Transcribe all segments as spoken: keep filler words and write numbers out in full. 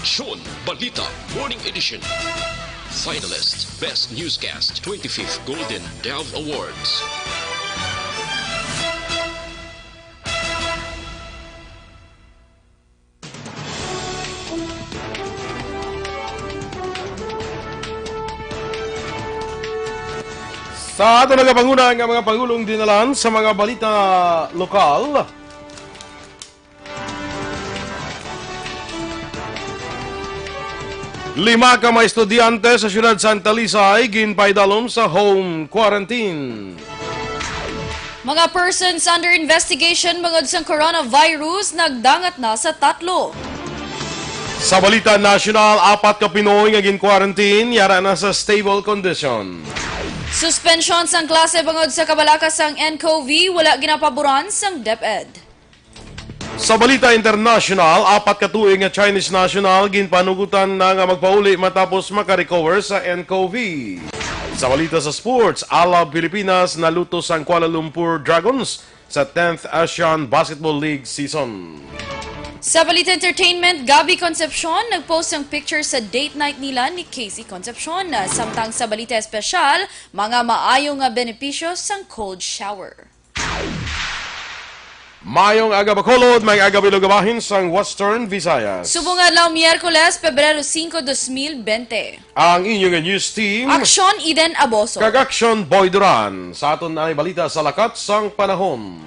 Aksyon Balita Morning Edition. Finalist, Best Newscast, twenty-fifth Golden Dove Awards. Sa ato nagapanguna nga mga pangulong dinalan sa mga balita lokal. Lima ka mga estudyante sa siyudad sang Talisay ginpaidalom sa home quarantine. Mga persons under investigation bangod sang coronavirus nagdangat na sa tatlo. Sa balita nasyonal, apat ka Pinoy nga gin-quarantine yara na sa stable condition. Suspensyon sang klase bangod sa kabalaka sang N C O V wala ginapaboran sang DepEd. Sa balita internasyonal, apat ka tuig nga Chinese national ginpanugutan na nga magpauli matapos makarecover sa N C O V. Sa balita sa sports, Alab Pilipinas naluto sang Kuala Lumpur Dragons sa tenth Asian Basketball League season. Sa balita entertainment, Gabby Concepcion nag-post sang picture sa date night nila ni Casey Concepcion. Samtang sa balita espesyal, mga maayo nga benepisyo sang cold shower. Mayong aga, Bacolod, mayong aga, Bilog, bahin sang Western Visayas. Subong adlaw, Miyerkules, Pebrero singko, dos mil bente. Ang inyo nga news team, Aksyon Eden Aboso. Kag Aksyon Boy Duran. Sa aton na balita sa lakat sang panahon.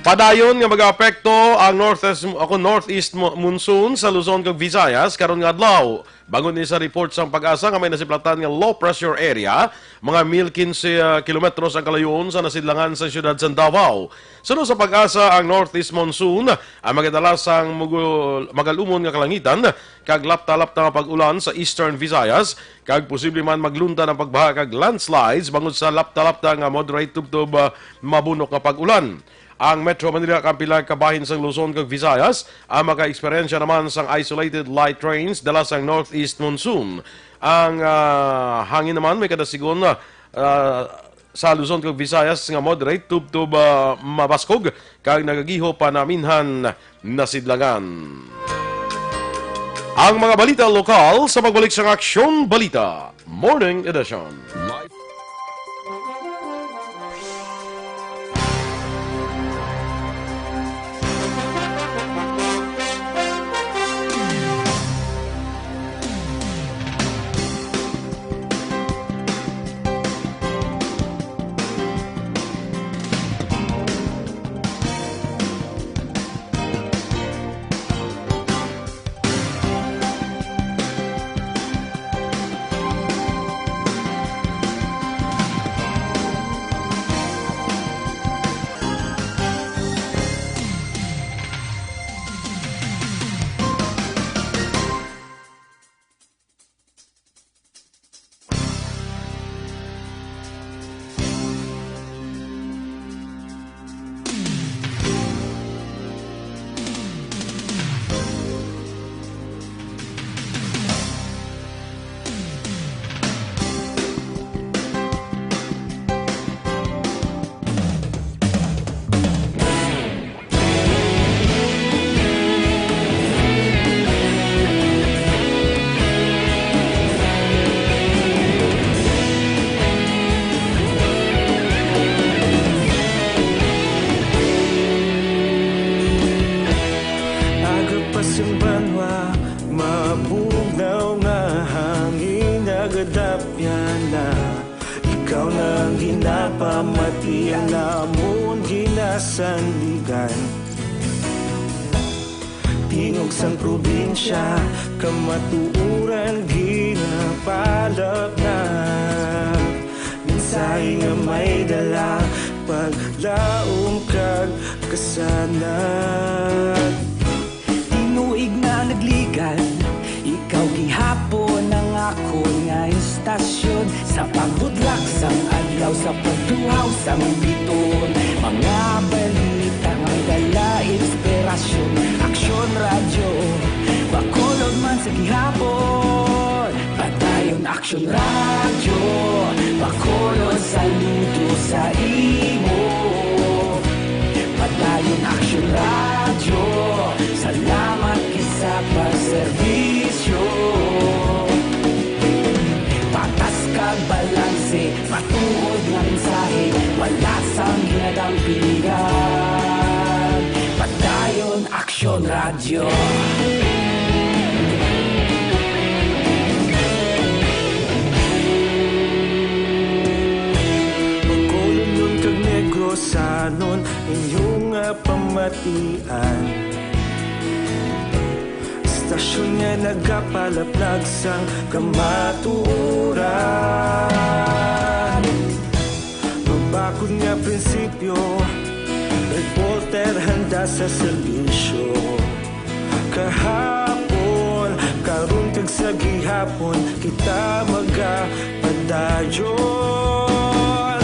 Padayon nga mag-aapekto ang northeast, ako, northeast mo-, monsoon sa Luzon kag Visayas karon nga adlaw. Bangod ni sa report sang PAGASA nga may nasiplatan nga low pressure area, mga mil quince, ah, kilometros ang kalayoon sa nasidlangan sa siyudad sa Davao. Suno sa PAGASA, ang northeast monsoon ang magadala sang mugul-, magalumon nga kalangitan kag lapta-lapta nga pag-ulan sa eastern Visayas, kag posible man maglunta ang pagbaha kag landslides bangod sa lapta-lapta nga moderate tubtob, ah, mabunok nga pag-ulan. Ang Metro Manila kag pila ka bahin sang Luzon kag Visayas ang maka-eksperyensya naman sang isolated light rains dala sang northeast monsoon. Ang, ah, hangin naman may kadasigon, ah, sa Luzon kag Visayas nga moderate tubtob, ah, mabaskog kag nagagiho pa naminhan nasidlangan. Ang mga balita lokal sa pagbalik sang Aksyon Balita Morning Edition. Aga pa sang banwa, mabugnaw nga hangin nagadapya na. Ikaw na ang ginapamati, ang amon ginasandigan. Tingog sang probinsya, kamatuoran ginapalapnag. Mensahe nga may dala, paglaom kag kasanag. Tinuig na nagligan, ikaw gihapon ang akon nga istasyon. Sa pagbudlak sang adlaw, sa pagtuhaw sang biton, mga balita nga dala inspirasyon. Aksyon Radyo Bacolod man sa gihapon. Padayon Aksyon Radyo Bacolod, saludo sa imo. Matuod nga mensahe, wala sang hinadang piligan. Padayon, Aksyon Radyo. Bacolodnon kag Negrosanon, inyo nga pamatian. Istasyon nga nagapalaplag sang kamatuoran. Mabakod nga prinsipyo, reporter handa sa serbisyo. Kahapon, karon kag sa gihapon, kita magapadayon.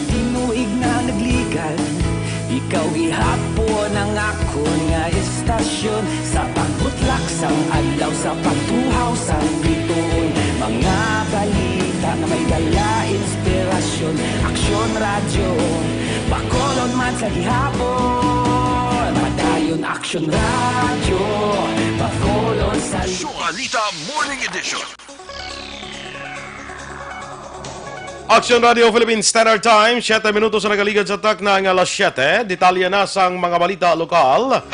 Tinuig na nagligad, ikaw gihapon ang akon nga istasyon. Sa pagbutlak sang adlaw, sa pagtuhaw sang bituon, mga balita nga may dala inspirasyon. Aksyon Radyo, Bacolod man sa gihapon. Padayon, Aksyon Radyo, Bacolod sa Syoanita Morning Edition. Aksyon Radio Philippines Standard Time, siyete minutos na nagaligad sa takna nga alas siyete. Detalye na sang mga balita lokal.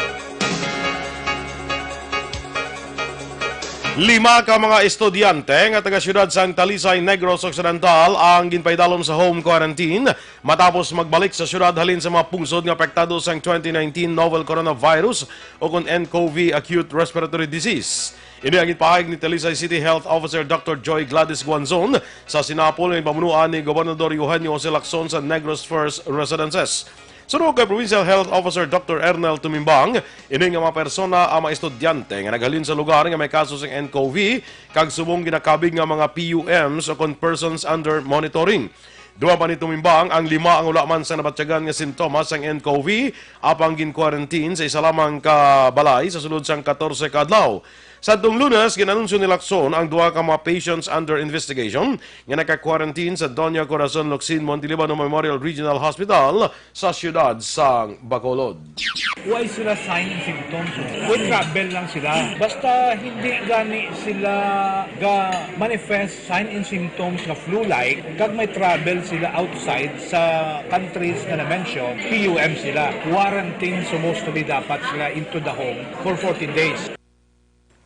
Lima ka mga estudyante nga taga-siyudad sang Talisay, Negros Occidental ang ginpaidalom sa home quarantine matapos magbalik sa siyudad halin sa mga pungsod nga apektado sang twenty nineteen novel coronavirus o kon N C O V acute respiratory disease. Ini ang ginpahayag ni Talisay City Health Officer Doctor Joy Gladys Guanzon sa sinapol nga ginpamunuan ni Gobernador Eugenio Jose Lacson sa Negros First Residences. Suno kay Provincial Health Officer Doctor Ernel Tumimbang, ini nga mga persona ang mga estudyante nga naghalin sa lugar nga may kaso sang N C O V kag subong ginakabig nga mga P U Ms o kon persons under monitoring. Dugang pa ni Tumimbang, ang lima ang wala man sang nabatyagan nga sintomas sang N C O V, apang gin-quarantine sa isa lamang ka balay sa sulod sang katorse ka adlaw. Sadtong Lunes, gin-anunsyo ni Lacson ang duha ka mga patients under investigation nga naka-quarantine sa Doña Corazon Locsin Montelibano Memorial Regional Hospital sa siyudad sang Bacolod. Why sila sign and symptoms? With travel lang sila. Basta hindi gani sila ga-manifest sign and symptoms nga flu-like, kag may travel sila outside sa countries na na-mention, P U M sila. Quarantine supposed to be dapat sila into the home for fourteen days.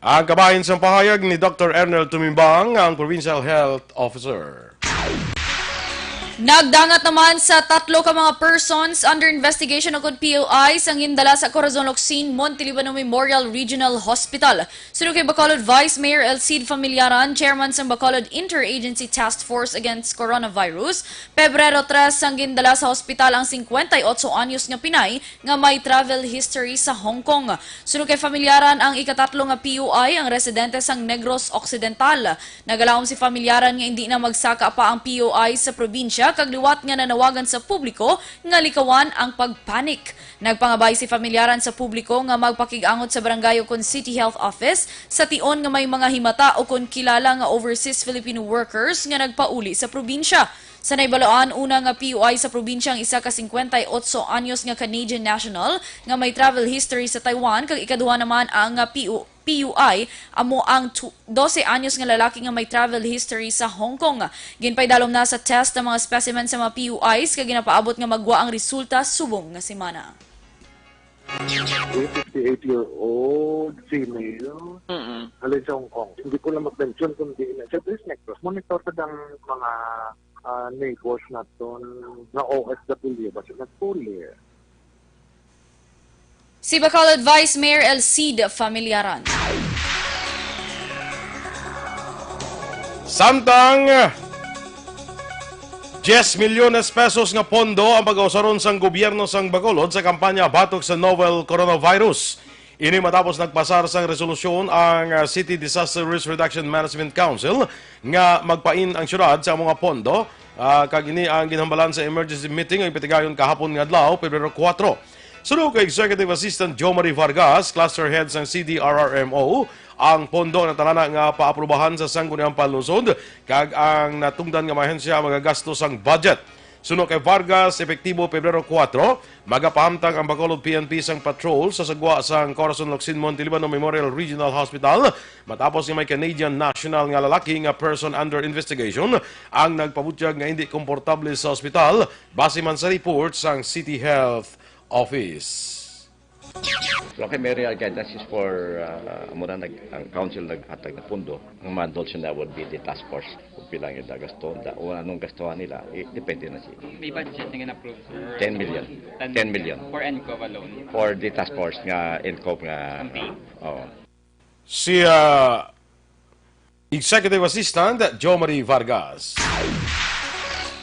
Ang kabahin sang pahayag ni Doctor Ernel Tumimbang, ang Provincial Health Officer. Nagdangat naman sa tatlo ka mga persons under investigation o kon P U Is ang gindala sa Corazon Locsin Montelibano Memorial Regional Hospital. Suno kay Bacolod Vice Mayor El Cid Familiaran, chairman sang Bacolod Interagency Task Force Against Coronavirus, Pebrero tres ang gindala sa hospital ang singkwenta y otso anyos nga Pinay nga may travel history sa Hong Kong. Suno kay Familiaran, ang ikatatlo nga P U I ang residente sang Negros Occidental. Nagalaom si Familiaran nga indi na magsaka pa ang P U I sa probinsya kag liwat nga nanawagan sa publiko nga likawan ang pagpanik. Nagpangabay si Familiaran sa publiko nga magpakig-angot sa barangay o kon City Health Office sa tion nga may mga himata o kon kilala nga overseas Filipino workers nga nagpauli sa probinsya. Sa nahibaloan, una nga P U I sa probinsya ang isa ka singkwenta y otso anyos nga Canadian national nga may travel history sa Taiwan, kag ikaduha naman ang nga P U, P U I amo ang tw-, dose anyos nga lalaki nga may travel history sa Hong Kong. Ginpaidalom na sa test ang mga specimen sa mga P U Is, kag ginapaabot nga magwa ang resulta subong nga semana. A fifty-eight-year-old female, Mm-mm. Halin sa Hong Kong. Hindi ko lang mag-mention kung di na. Siyempre, is Negros. Monitor sa dang mga, ah, neighbors naton na O F W, basta nagpuli. Si Bacolod Vice Mayor El Cid Familiaran. Samtang, diyes milyones pesos nga pondo ang pag-ausaron sang gobyerno sang Bacolod sa kampanya batok sa novel coronavirus. Ini matapos nagpasar sang resolusyon ang, ah, City Disaster Risk Reduction Management Council nga magpain ang syudad sa mga pondo, ah, kag ini ang ginhambalan sa emergency meeting nga ipatigayon kahapon nga adlaw, Pebrero kuwatro. Suno kay Executive Assistant Jo Marie Vargas, Cluster Head sang C D R R M O, ang pondo natalana nga paaprubahan sa Sangguniang Panlungsod, kag ang natungdan nga mga ahensya magagasto sang budget. Suno kay Vargas, epektibo Pebrero kuwatro, magapahamtang ang Bacolod P N P sang patrol sa sagwa sang Corazon Locsin Monte Libano Memorial Regional Hospital, matapos nga may Canadian national nga lalaki nga person under investigation ang nagpabutyag nga hindi komportable sa ospital, base man sa report sang City Health Office. So, kay Mary Algaitas is for, uh, amo na nag, ang council naghatag na pundo. Ang mga adults na would be the task force. Kung pila ang ila gasto, da, o anong gastuhan nila, eh, depende na siya. May budget na gina-approve, sir? Ten million. Ten million. For N C O V alone. For the task force nga N C O V nga, Campaign. Oo. Si ah, Executive Assistant Jo Marie Vargas.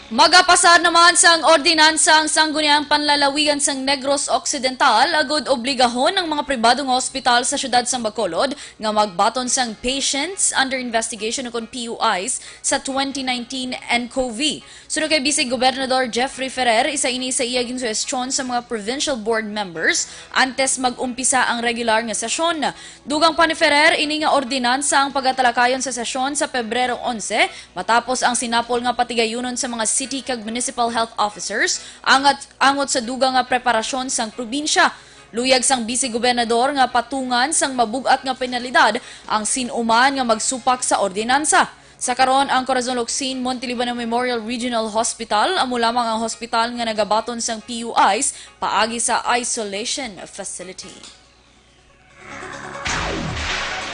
Magapasar naman sang ordinansa ang Sangguniang Panlalawigan sang Negros Occidental agud obligahon ang mga pribado nga ospital sa siyudad sang Bacolod nga magbaton sang Patients Under Investigation ukon P U Is sa twenty nineteen N C O V. Suno kay Vice Gobernador Jeffrey Ferrer, isa ini sa iya ginsuhestyon sa mga provincial board members antes mag-umpisa ang regular nga sesyon. Dugang pa ni Ferrer, ini nga ordinansa ang pagatalakayon sa sesyon sa Pebrero onse, matapos ang sinapol nga patigayunon sa mga city kag municipal health officers angat, angot sa dugang nga preparasyon sang probinsya. Luyag sang Vice Gobernador nga patungan sang mabug-at nga penalidad ang sin-o man nga magsupak sa ordinansa. Sa karon, ang Corazon Locsin Monte Libano Memorial Regional Hospital amo lamang ang hospital nga nagabaton sang P U Is paagi sa isolation facility.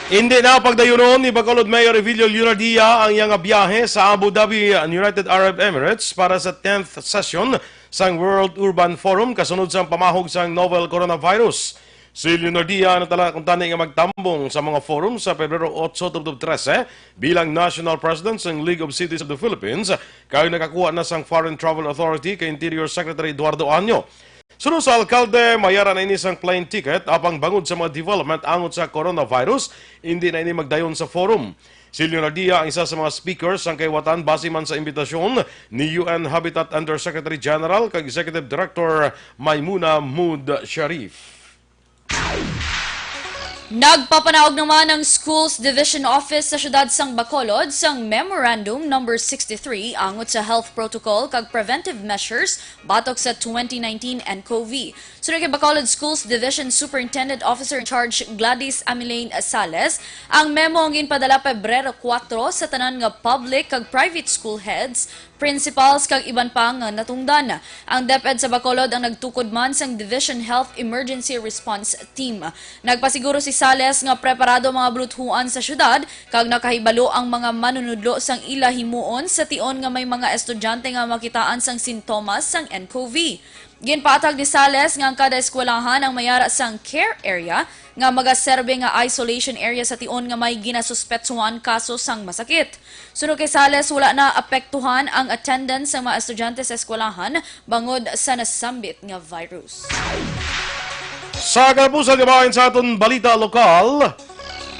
Hindi na pagdayunon ni Bacolod Mayor Evilio Leonardia ang iyang biyahe sa Abu Dhabi, United Arab Emirates para sa tenth session sang World Urban Forum kasunod sang pamahog sang novel coronavirus. Si Leonardia natala kuntani nga magtambong sa mga forum sa Pebrero otso tubtob trese bilang National President sang League of Cities of the Philippines, kag nakakuha na sang Foreign Travel Authority kay Interior Secretary Eduardo Año. Suno sa alkalde, mayara na ini sang plane ticket, apang bangod sa mga development angot sa coronavirus, hindi na ini magdayon sa forum. Si Leonardia ang isa sa mga speakers sang kaiwatan base man sa imbitasyon ni U N Habitat Undersecretary General kag Executive Director Maimuna Mood Sharif. Nagpapanaog naman ang Schools Division Office sa siyudad sang Bacolod sang Memorandum Number sixty-three angot sa health protocol kag preventive measures batok sa twenty nineteen N C O V. Suno kay Bacolod Schools Division Superintendent Officer in Charge Gladys Amilane Sales, ang memo ang ginpadala Pebrero kuwatro sa tanan nga public kag private school heads, principals kag iban pa nga natungdan. Ang DepEd sa Bacolod ang nagtukod man sang Division Health Emergency Response Team. Nagpasiguro si Sales nga preparado ang mga baluthoan sa siyudad kag nakahibalo ang mga manunudlo sang ila himuon sa tion nga may mga estudyante nga makitaan sang sintomas sang N C O V. Ginpatag ni Sales nga ang kada eskwelahan ang mayara sang care area nga magaserbe nga isolation area sa tion nga may ginasuspetsuhan kaso sang masakit. Suno kay Sales, wala na apektuhan ang attendance sang mga estudyante sa eskwelahan bangod sa nasambit nga virus. Sa kalapusan nga bahin sa aton balita lokal,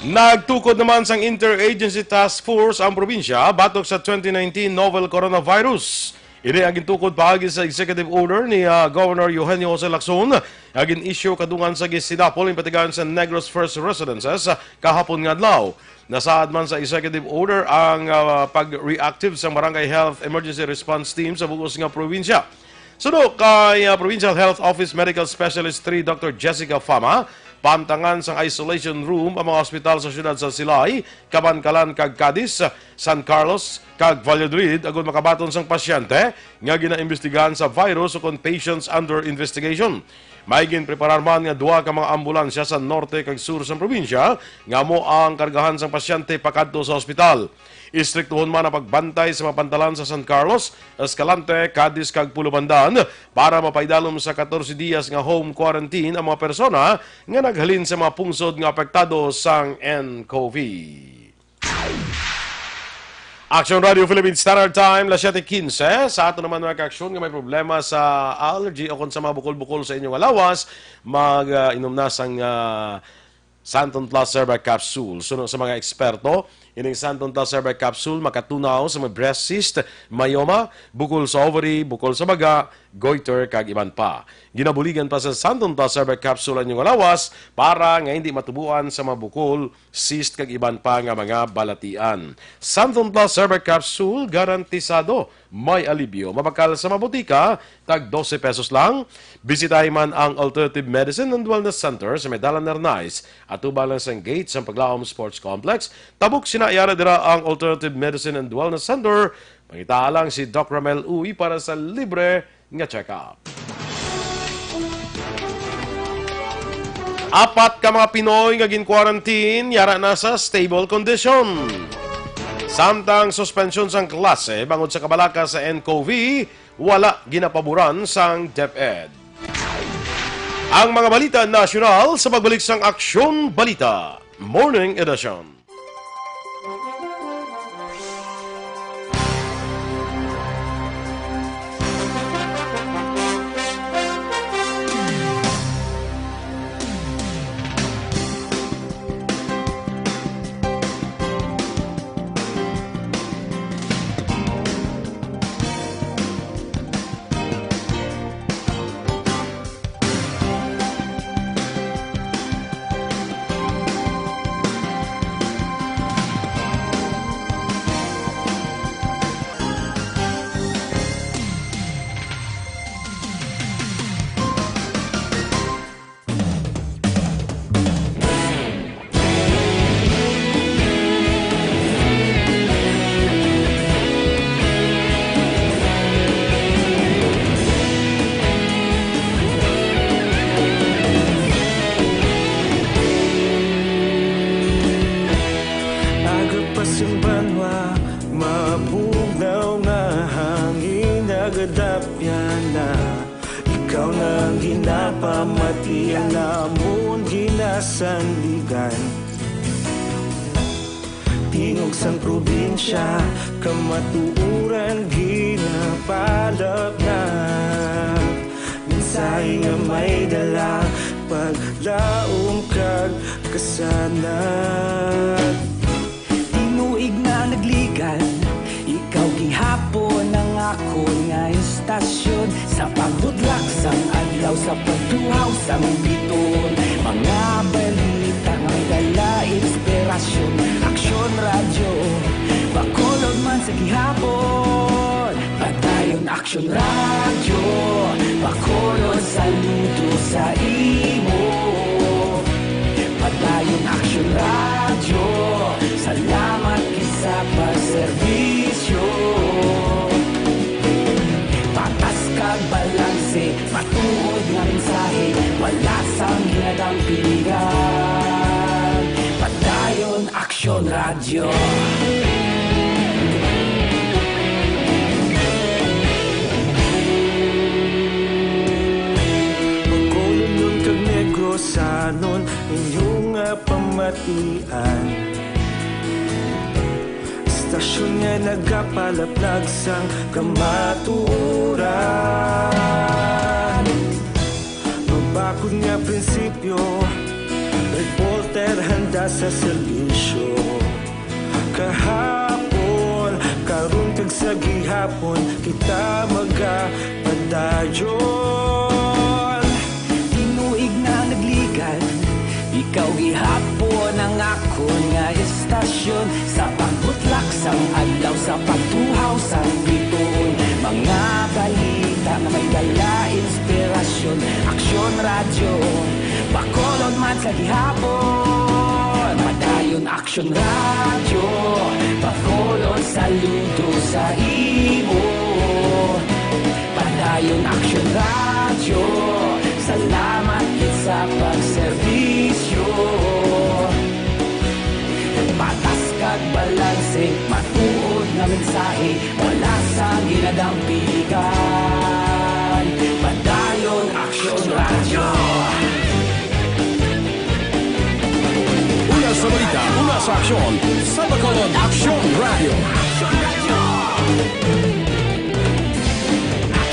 nagtukod naman sang Interagency Task Force ang probinsya batok sa twenty nineteen novel coronavirus. Ini ang gintukod paagi sa executive order ni ah, Governor Eugenio Jose Lacson nga gin-issue kadungan sa gisinapol nga patigayon sa Negros First Residences kahapon nga adlaw. Nasaad man sa executive order ang ah, pag-reactive sa Barangay Health Emergency Response Team sa bug-os nga probinsya. Suno kay ah, Provincial Health Office Medical Specialist three Doctor Jessica Fama, pahamtangan sang isolation room ang mga ospital sa siyudad sa Silay, Kabankalan kag Cadiz, San Carlos, kag Valladolid agud makabaton sang pasyente nga ginaimbestigahan sa virus ukon patients under investigation. May ginpreparar man nga duha ka mga ambulansya sa norte kag sur sang probinsya nga amo ang kargahan sang pasyente pakadto sa ospital. Istriktuhon man ang pagbantay sa mga pantalan sa San Carlos, Escalante, Cadiz kag Pulubandan para mapaidalom sa katorse diyas nga home quarantine ang mga persona nga naghalin sa mga pungsod nga apektado sang N C O V. Action Radio Philippine Standard Time, las siyete quince. Sa ato naman mga kaaksyon nga may problema sa allergy o kung sa mga bukol-bukol sa inyong lawas, mag-inom na sang ah, Santon Plus Cerva Capsule. Suno sa mga eksperto, ining Santon Plus Cerva Capsule makatunaw sa mga breast cyst, myoma, bukol sa ovary, bukol sa baga, goiter, kag iban pa. Ginabuligan pa sa Santon Plus Cerva Capsule ang inyong lawas para nga hindi matubuan sa mga bukol, cyst, kag iban pa nga mga balatian. Santon Plus Cerva Capsule, garantisado may alibyo. Mabakal sa mga botika, tag dose pesos lang. Bisitahi man ang Alternative Medicine and Wellness Center sa may Dalan Arnaiz, atubang lang sang gate sang Paglaom Sports Complex. Tabok sina, yara dira ang Alternative Medicine and Wellness Center. Mangita lang si Doc Ramel Uy para sa libre nga check-up. Apat ka mga Pinoy nga gin-quarantine, yara na sa stable condition. Samtang suspensyon sang klase bangod sa kabalaka sa N C O V, wala ginapaboran sang DepEd. Ang mga balita nasyonal sa pagbalik sang Aksyon Balita Morning Edition. Agapas ang banwa, mabugnaw nga hangin, nagadapyan na. Ikaw na ang ginapamati, ang amon ginasandigan. Tingog sang probinsya, kamatuoran ginapalapnap. Mensahe nga may dala, paglaom kag kasanag. Tinuig na nagligad, ikaw gihapon ang akon nga istasyon. Sa pagbutlak sang adlaw, sa pagtuhaw sang bituon, mga balita nga may dala inspirasyon. Aksyon Radyo, Bacolod man sa gihapon. Padayon Aksyon Radyo, Bacolod, saludo sa imo. Padayon Aksyon Radyo, salamat gid sa pagserbisyo. Patas kag balanse, matuod nga mensahe, wala sang ginadampigan. Padayon Aksyon Radyo. Bacolodnon kag Negrosanon, inyo nga pamatian. Istasyon nga nagapalaplag sang kamatuoran. Mabakod nga prinsipyo, reporter handa sa serbisyo. Kahapon, karon kag sa gihapon, kita magapadayon. Tinuig na nagligad, ikaw gihapon ang akon nga istasyon. Sa pagbutlak sang adlaw, sa pagtuhaw sang bituon, mga balita nga may dala inspirasyon. Aksyon Radyo, Bacolod man sa gihapon. Padayon Aksyon Radyo, Bacolod, saludo sa imo. Padayon Aksyon Radyo, salamat gid sa pagserbisyo. Patas kag balanse, matuod nga mensahe, wala sang ginadampigan. Padayon Aksyon Radyo. Una sa balita, una sa aksyon, sa Bacolod Aksyon Radyo.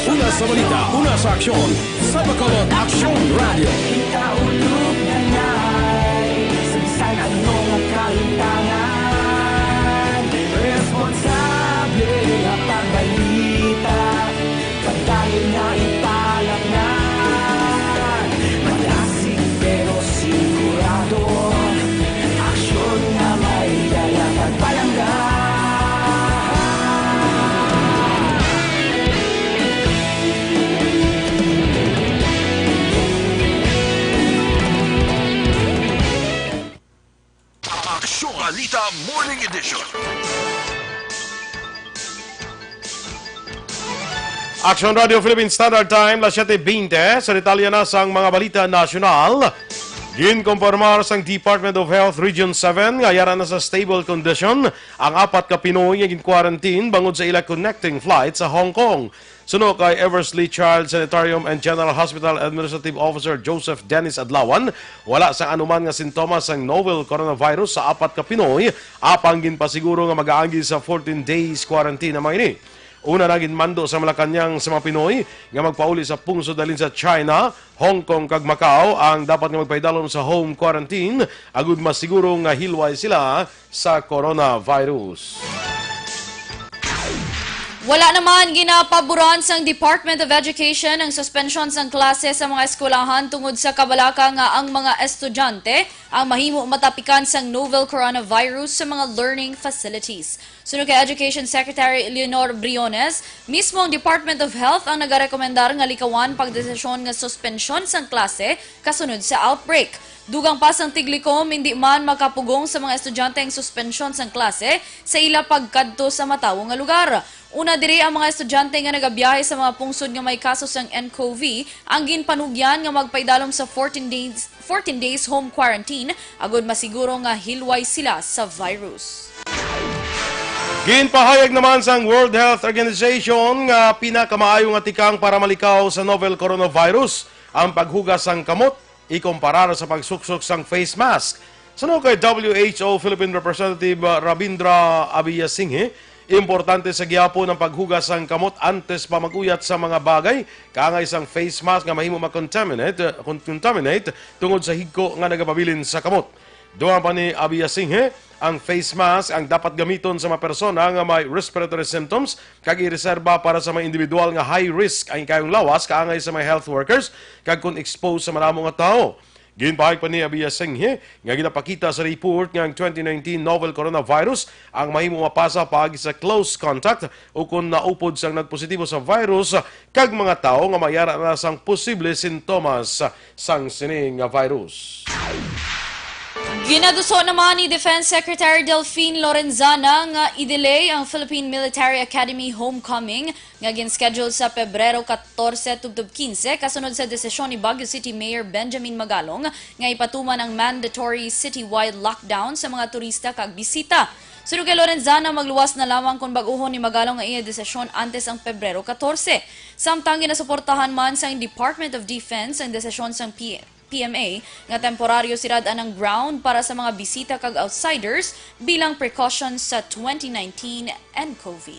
Una sa balita, una sa aksyon, sa Bacolod Aksyon Radyo. Kita ulog na nay, sa bisan ano nga kahitangan, responsable nga pagbalita. Padayon nga ipalapngan, madasig pero sigurado, aksyon nga may dala pagpalangga. Action Radio Philippine Standard Time, las siete veinte. Sa detalye na sang mga balita nasyonal, ginkompormar sang Department of Health Region seven nga yara na sa stable condition ang apat ka Pinoy nga gin-quarantine bangod sa ila connecting flight sa Hong Kong. Suno kay Eversley Child Sanitarium and General Hospital Administrative Officer Joseph Dennis Adlawan, wala sang anuman nga sintomas sang novel coronavirus sa apat ka Pinoy, apang ginpasiguro nga magaagi sa fourteen days quarantine ang mga ini. Una na ginmando sa Malacañang sa mga Pinoy nga magpauli sa pungsod halin sa China, Hong Kong kag Macau ang dapat nga magpaidalom sa home quarantine agud masiguro nga hilway sila sa coronavirus. Wala naman ginapaboran sang Department of Education ang suspensyon sang klase sa mga eskwelahan tungod sa kabalaka nga ang mga estudyante ang mahimo matapikan sang novel coronavirus sa mga learning facilities. Suno kay Education Secretary Leonor Briones, mismo ang Department of Health ang nagarekomendar nga likawan pagdesisyon nga suspensyon sang klase kasunod sa outbreak. Dugang pa sang Tiglikom, hindi man makapugong sa mga estudyante ang suspensyon sang klase sa ila pagkadto sa matawo nga lugar. Una diri ang mga estudyante nga nagabiyahe sa mga pungsod nga may kaso sang N C O V ang ginpanugyan nga magpaidalom sa fourteen days, fourteen days home quarantine agud masiguro nga hilway sila sa virus. Ginpahayag naman sang World Health Organization nga pinakamaayo nga tikang para malikaw sa novel coronavirus ang paghugas sang kamot ikumparar sa pagsuksok sang face mask. Suno kay W H O Philippine Representative Rabindra Abiyasinghe, importante sa gihapon ang paghugas sang kamot antes pa mag-uyat sa mga bagay kaangay sang face mask nga mahimo ma-contaminate, contaminate tungod sa higko nga nagapabilin sa kamot. Dugang pa ni Abiyasinghe, ang face mask ang dapat gamiton sa mga persona nga may respiratory symptoms kag ireserba para sa mga individual nga high risk ang ikayong lawas kaangay sa mga health workers kag kon exposed sa madamo nga tawo. Ginpahayag pa ni Abiyasinghe nga ginapakita sa report nga ang twenty nineteen novel coronavirus ang mahimo mapasa paagi sa close contact o kon naupod sang nagpositibo sa virus kag mga tawo nga mayara na sang posible sintomas sang sini nga virus. Ginaduso naman ni Defense Secretary Delfin Lorenzana nga i-delay ang Philippine Military Academy Homecoming nga gin-schedule sa Pebrero katorse tubtob kinse kasunod sa desisyon ni Baguio City Mayor Benjamin Magalong nga ipatuman ang mandatory citywide lockdown sa mga turista kag bisita. Suno kay Lorenzana, magluwas na lamang kon bag-uhon ni Magalong ang iya desisyon antes ang Pebrero katorse. Samtang ginasuportahan man sang Department of Defense ang desisyon sang P-, P M A nga temporaryo sirad-an ang ground para sa mga bisita kag outsiders bilang precaution sa twenty nineteen N C O V.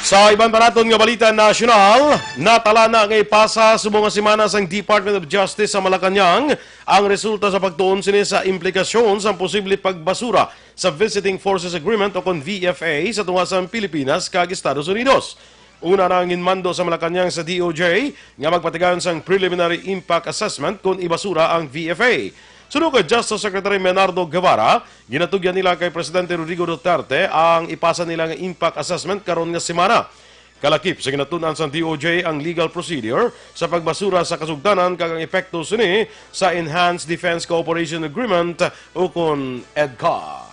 Sa iban pa naton nga balita nasyonal, natala na nga ipasa subong nga semana sang Department of Justice sa Malacañang ang resulta sa pagtuon sini sa implikasyon sang posible pagbasura sa Visiting Forces Agreement o kon V F A sa tunga sang Pilipinas kag Estados Unidos. Una na ang ginmando sa Malacañang sa D O J nga magpatigayon sang preliminary impact assessment kon ibasura ang V F A. Suno kay Justice Secretary Menardo Guevara, ginatugyan nila kay Presidente Rodrigo Duterte ang ipasa nila nga impact assessment karon nga semana. Kalakip sa ginatun-an sang D O J ang legal procedure sa pagbasura sa kasugdanan kag ang epekto sini sa Enhanced Defense Cooperation Agreement ukon EDCA.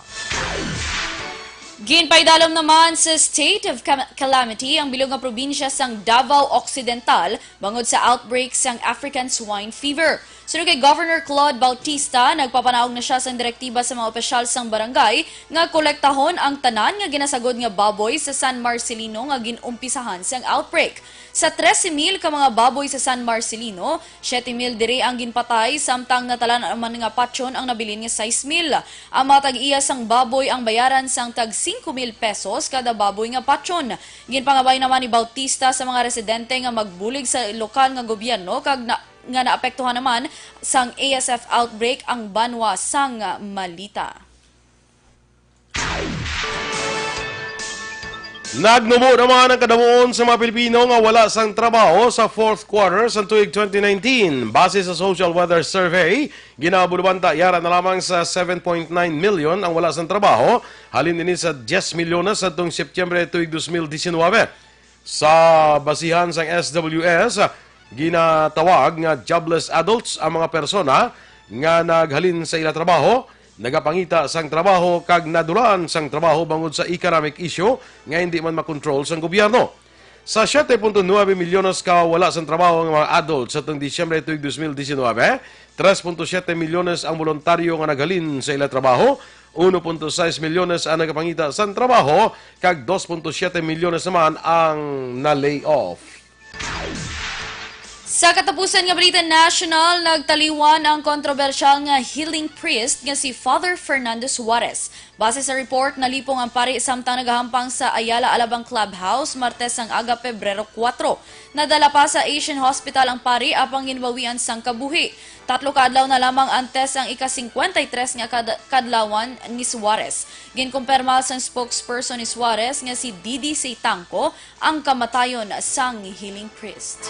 Ginpaidalom naman sa state of cam-, calamity ang bilog nga probinsya sang Davao Occidental bangod sa outbreak sang African swine fever. Suno kay Governor Claude Bautista, nagpapanaog na sia sang direktiba sa mga opisyal sang barangay nga kolektahon ang tanan nga ginasagod nga baboy sa San Marcelino nga gin-umpisahan sang outbreak. Sa trese mil ka mga baboy sa San Marcelino, siyete mil diri ang ginpatay, samtang natala naman nga patyon ang nabilin nga sais mil. Ang mga tag-iya sang baboy ang bayaran sang tag singko mil pesos kada baboy nga patyon. Ginpangabay naman ni Bautista sa mga residente nga magbulig sa lokal nga gobyerno kag na, nga naapektuhan naman sang A S F outbreak ang banwa sang Malita. Nagnubo naman ang kadamuon sa mga Pilipino nga wala sang trabaho sa fourth quarter sa tuig twenty nineteen. Base sa Social Weather Survey, ginaabulbanta yara na lamang sa seven point nine million ang wala sang trabaho, halin ini sa diyes milyones sadtong Setyembre tuig dos mil diecinuebe. Sa basihan sang S W S, ginatawag nga jobless adults ang mga persona nga naghalin sa ila trabaho, nagapangita sang trabaho kag nadulaan sang trabaho bangod sa economic issue nga hindi man makontrol sang gobyerno. Sa siete punto nuebe milyones ka wala sang trabaho nga mga adults sa tuig Disyembre tuig dos mil disinwebe, tres punto siete milyones ang boluntaryo nga naghalin sa ila trabaho, uno punto sais milyones ang nagapangita sang trabaho, kag dos punto siete milyones naman ang na-lay off. Sa katapusan nga balita national, nagtaliwan ang kontrobersyal nga healing priest nga si Father Fernando Suarez. Base sa report, nalipong ang pari samtang nagahampang sa Ayala Alabang Clubhouse Martes sang aga, Pebrero kuwatro. Nadala pa sa Asian Hospital ang pari apang ginbawian sang kabuhi. Tatlo ka adlaw na lamang antes ang ika-singkwenta y tres nga kad-, kadlawan ni Suarez. Ginkumpirma sang spokesperson ni Suarez nga si Didi Seitanco ang kamatayon sang healing priest.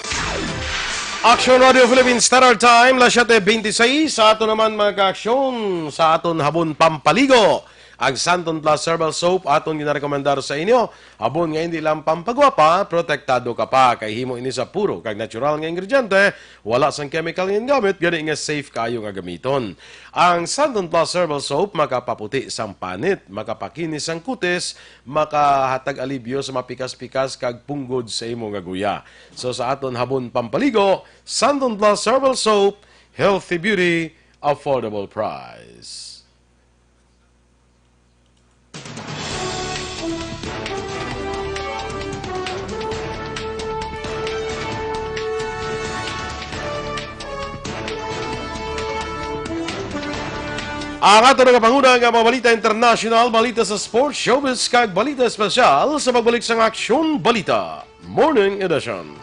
Action Radio Philippines Standard Time, las siete beintiseis. Sa aton naman, mga ka-aksyon, sa aton habon pampaligo, ang Santon Plus Herbal Soap aton ginarekomendar sa inyo. Habon nga hindi lang pampagwapa, protektado ka pa kay himo ini sa puro kag natural nga ingrediente, wala sang chemical nga gingamit, gani nga safe kaayo nga gamiton. Ang Santon Plus Herbal Soap makapaputi sang panit, makapakinis sang kutis, makahatag alibyo sa mapikas-pikas kag punggod sa imo nga guya. So, sa aton habon pampaligo, Santon Plus Herbal Soap, healthy beauty, affordable price. Ang ato nga panguna nga mga balita international, balita sa sports, showbiz, kag balita espesyal sa pagbalik sang Aksyon Balita Morning Edition.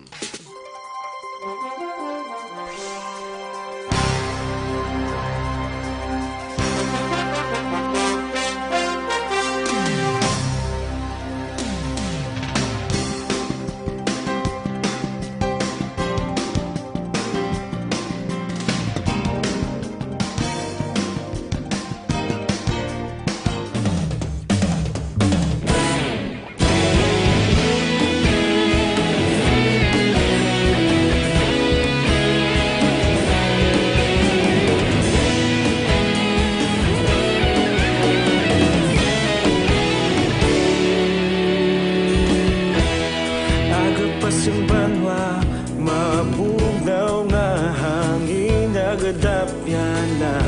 Aga pa sing banwa, mabugnaw nga hangin, nagadapyan na.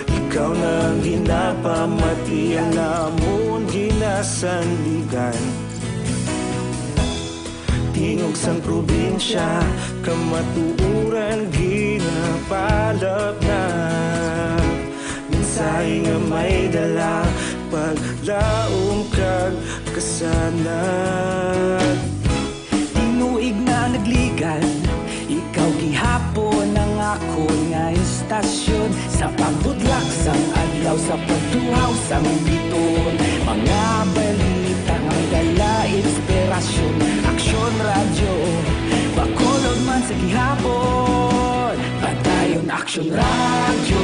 Ikaw na ang ginapamati, ang amon ginasandigan. Tingog sang probinsya, kamatuoran ginapalapnap. Mensahe nga may dala, paglaom kag kasanag. Tinuig na nagligad, ikaw gihapon ang akon nga istasyon. Sa pagbutlak sang adlaw, sa pagtuhaw sang bituon, mga balita nga may dala inspirasyon. Aksyon Radyo, Bacolod man sa gihapon. Padayon Aksyon Radyo,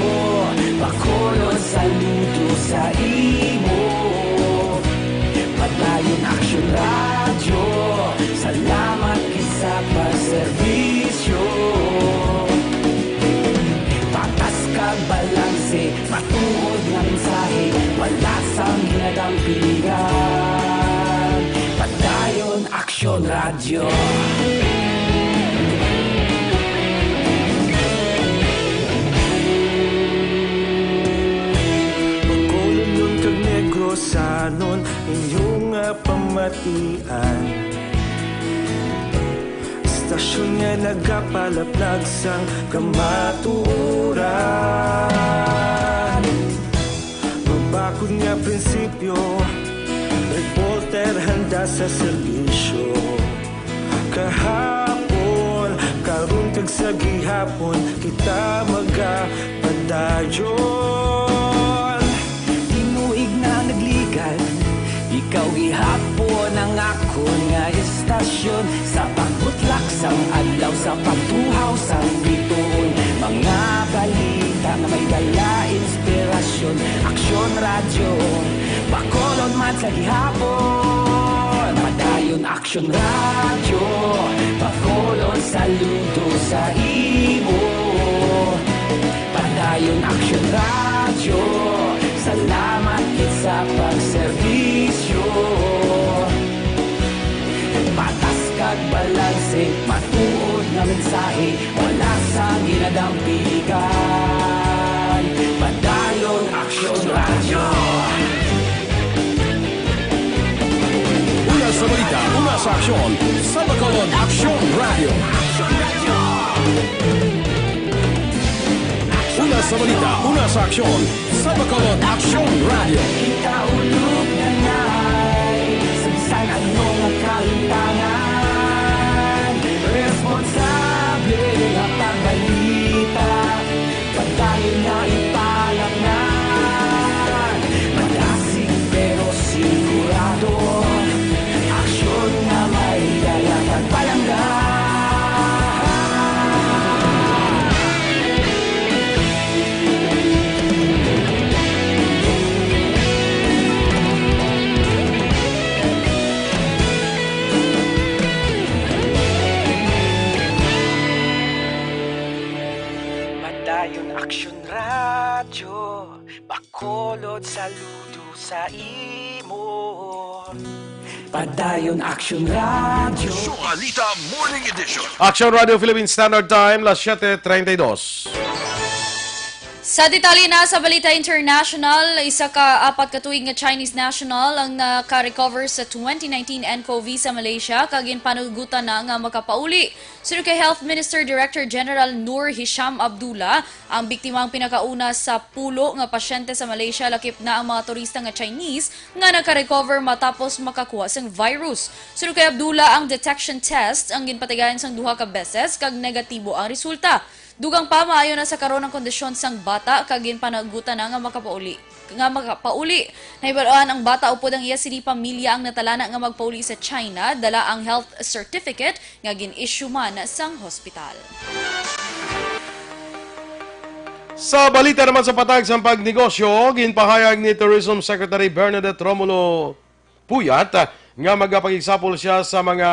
Bacolod, saludo sa imo. Padayon Aksyon Radyo, salamat gid sa pagserbisyo. Patas kag balanse, matuod nga mensahe, wala sang ginadampingan. Padayon Aksyon Radyo. Bacolodnon kag Negrosanon, inyo nga pamatian. Istasyon nga nagapalaplag sang kamatuoran. Mabakod nga prinsipyo, reporter handa sa serbisyo. Kahapon, karon kag sa gihapon, kita magapadayon. Tinuig na nagligad, ikaw gihapon ang akon nga istasyon. Sa pagbutlak sang adlaw, sa pagtuhaw sang bituon, mga balita nga may dala inspirasyon. Aksyon Radyo, Bacolod man sa gihapon. Padayon Aksyon Radyo, Bacolod, saludo sa imo. Padayon Aksyon Radyo, salamat gid sa pagserbisyo. Patas kag Matuod nga mensahe, wala sang ginadampigan. Padayon Aksyon Radyo. Una sa balita, una sa aksyon, sa Bacolod Aksyon Radyo. Una sa balita, una sa aksyon, sa Bacolod Aksyon Radyo. Ikaulo na na'y sa bisan ano nga kahitangan, responsable nga pagbalita, padayon na ipalangnan. Malasig pero sigurado, aksyon nga may dala kag palangga. Padayon Aksyon Radyo, Bacolod, saludo sa imo. Padayon Aksyon Radyo. Soalita Morning Edition. Aksyon Radyo Philippine Standard Time, las siete treinta y dos. Sa detalye na sa balita international, isa ka apat ka tuig nga Chinese national ang naka-recover sa twenty nineteen ncov sa Malaysia kag ginpanugutan na nga makapauli. Suno kay Health Minister Director General Nur Hisham Abdullah, ang biktima ang pinakauna sa pulo nga pasyente sa Malaysia, lakip na ang mga turista nga Chinese nga naka-recover matapos makakuha sang virus. Suno kay Abdullah, ang detection test ang ginpatigayon sang duha ka beses kag negatibo ang resulta. Dugang pa, maayo na sa karon ang kondisyon sang bata kag ginpanagutan na nga makapauli, nga makapauli. Nahibaluan ang bata upod ang iya sini pamilya ang natalana nga magpauli sa China, dala ang health certificate nga gin-issue man sang hospital. Sa balita naman sa patag sang pagnegosyo, ginpahayag ni Tourism Secretary Bernadette Romulo Puyat, ah, nga magapag-example siya sa mga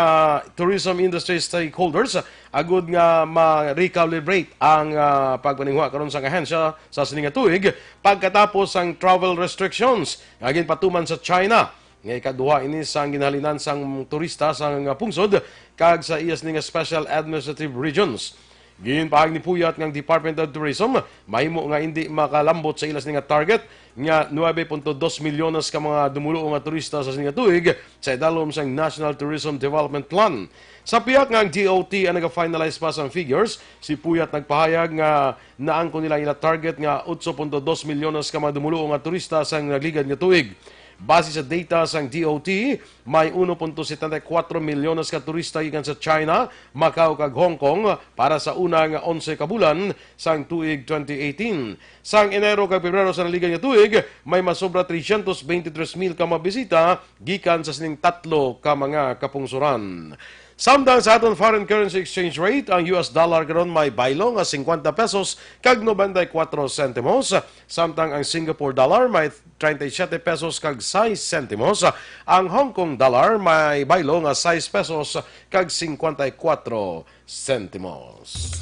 tourism industry stakeholders, ah, agud nga ma-recalibrate ang, ah, pagpaninguha karon sang ahensya sa sini nga tuig pagkatapos sang travel restrictions nga ginpatuman sa China, nga ikaduha ini sang ginhalinan sang turista sa nga pungsod kag sa iya sini nga special administrative regions. Ginpahayag ni Puyat nga ang Department of Tourism mahimo nga indi makalambot sa ila sini nga target nga nuebe punto dos milyones ka mga dumuluo nga turista sa sini nga tuig sa idalom sang National Tourism Development Plan. Sa pihak nga ang D O T ang naga-finalize pa sang figures, si Puyat nagpahayag nga naangkon nila ang ila target nga otso punto dos milyones ka mga dumuluo nga turista sang nagligad nga tuig. Base sa data sang D O T, may uno punto setenta y cuatro milyones ka turista gikan sa China, Macau, kag Hong Kong para sa una nga onse ka bulan sang tuig twenty eighteen. Sang Enero kag Pebrero sa naligan nga tuig, may masobra trescientos veintitrés mil ka mga bisita gikan sa sining tatlo ka mga kapungsoran. Samtang sa aton foreign currency exchange rate, ang U S dollar karon may baylo nga cincuenta pesos kag noventa y cuatro centimos, samtang ang Singapore dollar may treinta y siete pesos kag sais sentimos. Ang Hong Kong dollar may baylo nga sais pesos kag cincuenta y cuatro centimos.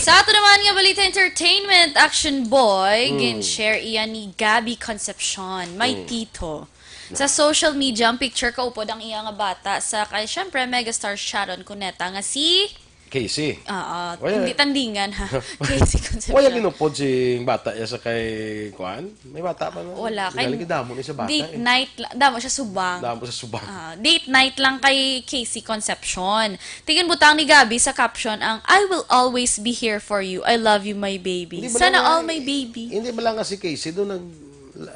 Sa ato naman nga balita entertainment, Action Boy, Hmm. gin-share iya ni Gabby Concepcion, may Hmm. tito. Sa social media, ang picture kaupod ang iya nga bata sa kay, syempre, megastar Sharon Cuneta nga si Casey. Oo, Wala. hindi tandingan, ha? Casey Concepcion. Wala ginupod si bata iya sa kay, kuan? May bata pa na. Wala, kay Galing, damo ni sa bata, date eh. night la-, damo siya subang. Damo sa subang. Ah, date night lang kay Casey Concepcion. Tingin butang ni Gabby sa caption ang, "I will always be here for you. I love you, my baby." Hindi ba Sana lang all, nga, my baby. hindi ba lang nga si Casey doon nag-,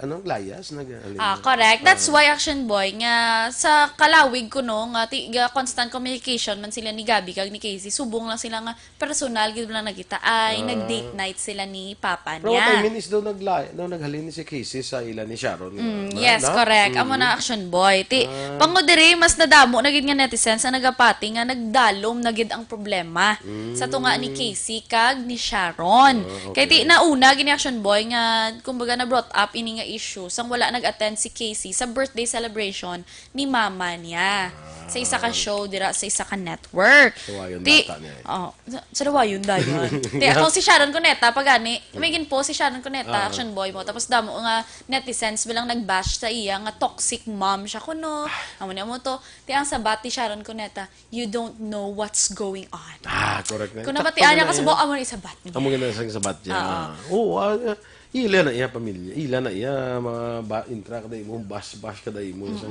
ano, layas? Nag-, Ah, correct. That's Ah. why, Action Boy, nga sa kalawig kuno nga ti-, ga constant communication man sila ni Gabby kag ni Casey, subong lang sila nga personal gid lang nagkita. Ay, Ah. nag-date night sila ni papa Pero what I niya. mean is daw nagla-, daw naghalin ni si Casey sa ila ni Sharon, Mm, na, yes, na? correct. Amo Mm. na, Action Boy. Ti, Ah. pango diri, mas nadamo na gid nga netizens ang nagapati nga nagdalom na gid ang problema sa tunga ni Mm. Casey kag ni Sharon. Ah, Kay ti, okay. nauna gid ni Action Boy nga, kumbaga, na-brought up nga issue sang wala nag-attend si Casey sa birthday celebration ni mama niya sa isa ka show dira sa isa ka network. Sawayon Ti-, bata niya eh. Oh, sa, sa Dawayon dayon. Ti, ako si Sharon Cuneta, pag gani, may ginpost si Sharon Cuneta, Ah. Action Boy mo. Tapos damo nga netizens bilang nag-bash sa iya nga toxic mom siya kuno. Amo ni amo to. Ti ang sabat ni Sharon Cuneta, "You don't know what's going on." Ah, correct na. Kung Sakto nabatian niya na ka sa yan. Buo, amo ni sabat niya. Amo gina sang sabat niya. Oo. Ah, oo, ah, ah, ila na iya pamilya, ila na iya mga ba, intra kada imo, bash, bash kada imo. Sa,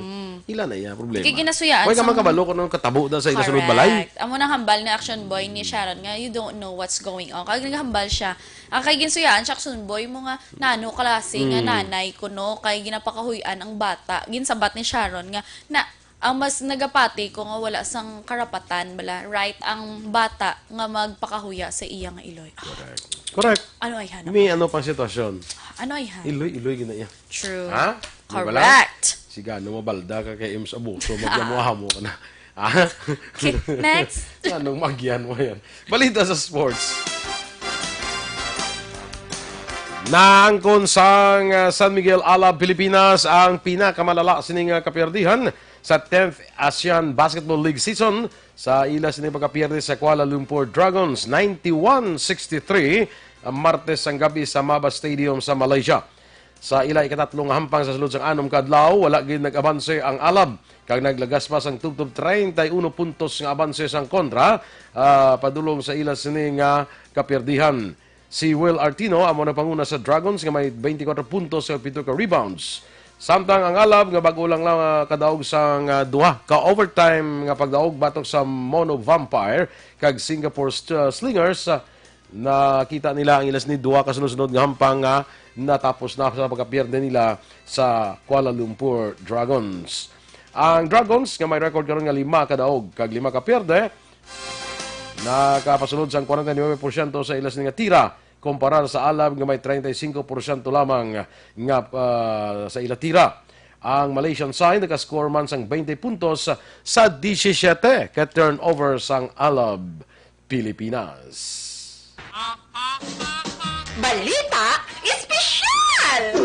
ila na iya problema. Kay ginasuyaan Why ka sang man kabalo kung anong katabo da sa ila sunod balay? Correct. Amo nang hambal ni Action Boy ni Sharon nga, "You don't know what's going on." Kag naghambal siya. Ah, kay ginsuyaan siya, Action Boy, mo nga, "Nano klase nga Mm. nanay kuno, kay ginapakahuy-an ang bata." Ginsabat ni Sharon nga, na, ang mas nagapati ko nga wala sang karapatan, bala, right ang bata nga magpakahuya sa iya nga iloy. Ah, Correct. Correct. Ano ay hanap? May ano pang sitwasyon? Ano ay hanap? Iloy-iloy gina iya. True. Ha? Di ba lang? Correct. Siga, ano mabalda ka kay Ims Abuso, magyamuhamo ka na. Ah? Okay, next. Anong magyan mo yan? Balita sa sports. Naangkon sang, ah, San Miguel Alab, Pilipinas ang pinakamalala sining, ah, kapiyerdihan sa tenth ASEAN Basketball League season sa ila sining pagkapiyerde sa Kuala Lumpur Dragons, ninety-one sixty-three, ang Martes sang gabi sa Maba Stadium sa Malaysia. Sa ila ikatatlo nga hampang sa sulod sang anom ka adlaw, wala gid nag-abanse ang Alab, kag naglagas pa sang tubtob treinta y uno puntos nga abanse sang kontra, ah, padulong sa ila sini nga kapiyerdihan. Si Will Artino amo nagpanguna sa Dragons nga may twenty-four puntos kag pito ka rebounds. Samtang ang Alab nga bag-o lang lang, ah, kadaog sang, ah, duha ka overtime nga pagdaog batok sa Mono Vampire kag Singapore St-, ah, Slingers, ah, nakita nila ang ilas ni duha ka sunod-sunod nga hampang nga natapos na sa pagkapierde nila sa Kuala Lumpur Dragons. Ang Dragons nga may record karon nga lima ka daog kag lima ka pierde, nakapasulod sang forty-nine porsyento sa ila sini nga tira, kumpara sa Alab nga may treinta y cinco porsyento lamang nga, ah, sa ila tira. Ang Malaysian side nakascore man sang twenty puntos sa disisiete ka turnover sang Alab Pilipinas. Balita Espesyal!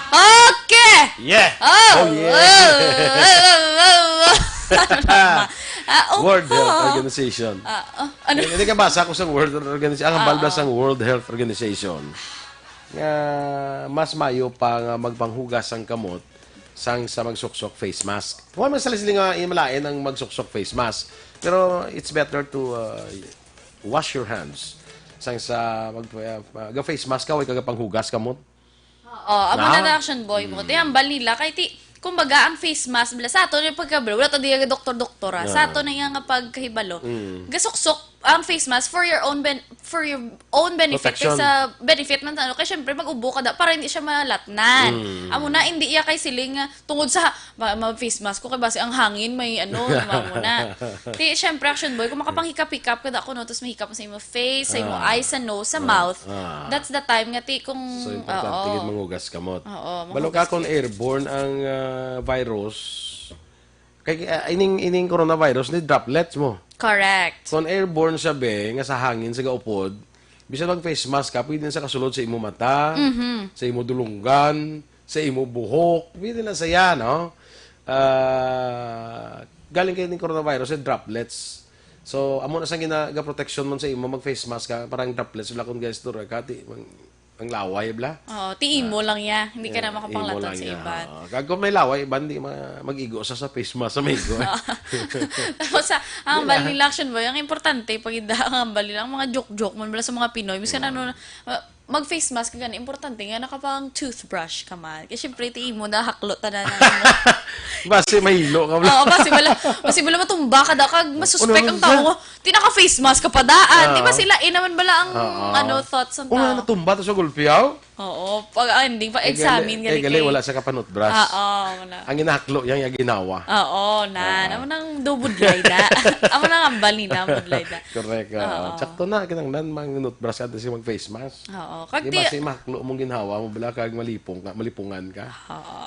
Okay! Yeah! Oh! Oh, yeah! Oh, oh, oh, oh, oh. Ah, oh, World Health oh. Organization. Ah, oh, ano? Hindi, hindi ka basa ko sa World Health Organization. Ang hambal Ah, ba ah. sang World Health Organization nga mas mayo pa nga magpanghugas ang kamot sang sa magsuksok face mask. Wa man sila sila nga malain ang magsuksok face mask. Pero it's better to, uh, wash your hands sang sa mag, uh, ga face mask ka, way ka gapanghugas kamot. Oo, amo na Na? na Action Boy mo. Mm. Ti hambal nila kay ti, kumbaga ang face mask bala sa ato yung pagkabalo, wala to di doktor-doktor, ah. Sa Ah. ato na iya nga pagkahibalo. Mm. Gasuksok ang face mask for your own ben-, for your own benefit, Protection. Kay sa benefit man ano, kay syempre mag-ubo ka da, para hindi siya malatnan. Mm. Amo na, hindi iya kay siling nga tungod sa ma, ma face mask ko kay basi ang hangin may ano, amo na. Ti syempre Action Boy, kung makapanghikap-hikap ka da kuno, tapos mahikap mo sa imo face, sa imo Ah. eyes, sa nose, sa Ah. mouth, Ah. that's the time nga ti kung So, importante oo. gid manghugas kamot. Oo, Balo ka manghugas kung kamot. airborne ang, ah, virus, kay, ah, ining, ining coronavirus ni droplets mo. Correct. Kung airborne siya, be, nga sa hangin, sa gaupod, bisan mag face mask ka, pwede na sa kasulod sa imo mata, Mhm. sa imo dulunggan, sa imo buhok, pwede na sa yan, no? Ah, galing kay ning coronavirus, eh, droplets. So, amo na sang gina-, ga-protection man sa imo, mag face mask ka, parang droplets, wala kung guys, dura ka, ti, mang, ang laway, bla? Oo, ti imo Ah. lang ya. Hindi ka na Yeah, makapanglaton imo lang sa ya. iban. Oo. Kag kung may laway, iban, di ma-, mag-igo sa, sa face mask, sa may igo. Tapos, sa, ang Di ba? bali lang, Action Boy, ang importante, pag ida, ang bali lang, mga joke-joke, man bala sa mga Pinoy, miskan Yeah. ano, uh, mag face mask ka gani, importante nga nakapang toothbrush ka man. Kaya syempre, ti imo na haklo tanan ang imo. Basi mahilo ka, bla. Oo, basi bala, basi bala matumba ka da, kag masuspek Ano ang naman tao siya? nga, "Ti naka face mask ka pa daan." Di ba Ah. sila, eh, naman bala ang, Oo. ano, thoughts ng Una, tao? natumba to sa gulpi, aw? Oo, pag ending, pag Kay gali, examine, kay gali gali, kay wala sa kapanutbras. Oo, wala. Ang ginahaklo yang, yang ginawa. Oo, na, Ah. Amo nang do budlay da. Amo nang ambal ni na, budlay da. Correct, oo. Oo. Sakto na, kinanglan, manginutbras ka, tapos mag-face mask. Oo. Kag Di ba, ti- si mahaklo mong ginhawa mo, bala kag malipong ka, malipungan ka. Oo.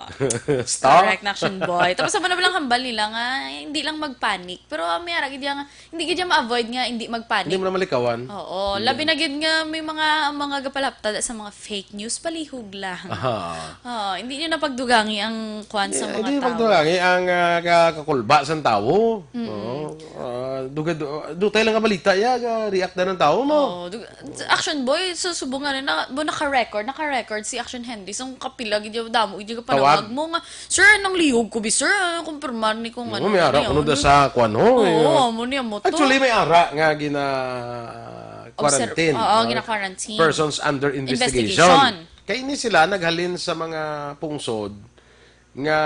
Stop. Correct, Action Boy. Tapos, amo na ba lang hambal nila nga, hindi lang magpanic. Pero, ah, may ara gid nga, hindi gid ma-avoid nga, hindi magpanic. Hindi mo na malikawan. Oo. Hindi. Labi na gid nga may mga, mga gapalapta sa mga fake news, palihog lang. Aha. Oo, hindi nyo na pagdugangi ang kwan sa Eh, mga hindi tao. Pagdugangi ang, ah, ka-, kakulba sa tawo. Mm-mm. Oo. Ah, dugay, du-, dutay lang nga balita, ya, ga-react na ng tao mo. Oo, dug-, Action Boy, sa subong nga na, na, mo naka-record, naka-record si Action Henry. Sa kapila, gid yung damo, gid yung panawag Tawag. Mo nga, "Sir, nang lihog ko, bi, sir, ah, kumpirmar ni kung Oo, ano, may ara, ano, ano da ano." Sa kwan, ho, eh. Oo, amo niya mo to. Actually, may ara nga gina-, Obser-, quarantine, oo, no? Gina-quarantine. Persons under investigation. Investigation. Kay ini sila naghalin sa mga pungsod nga,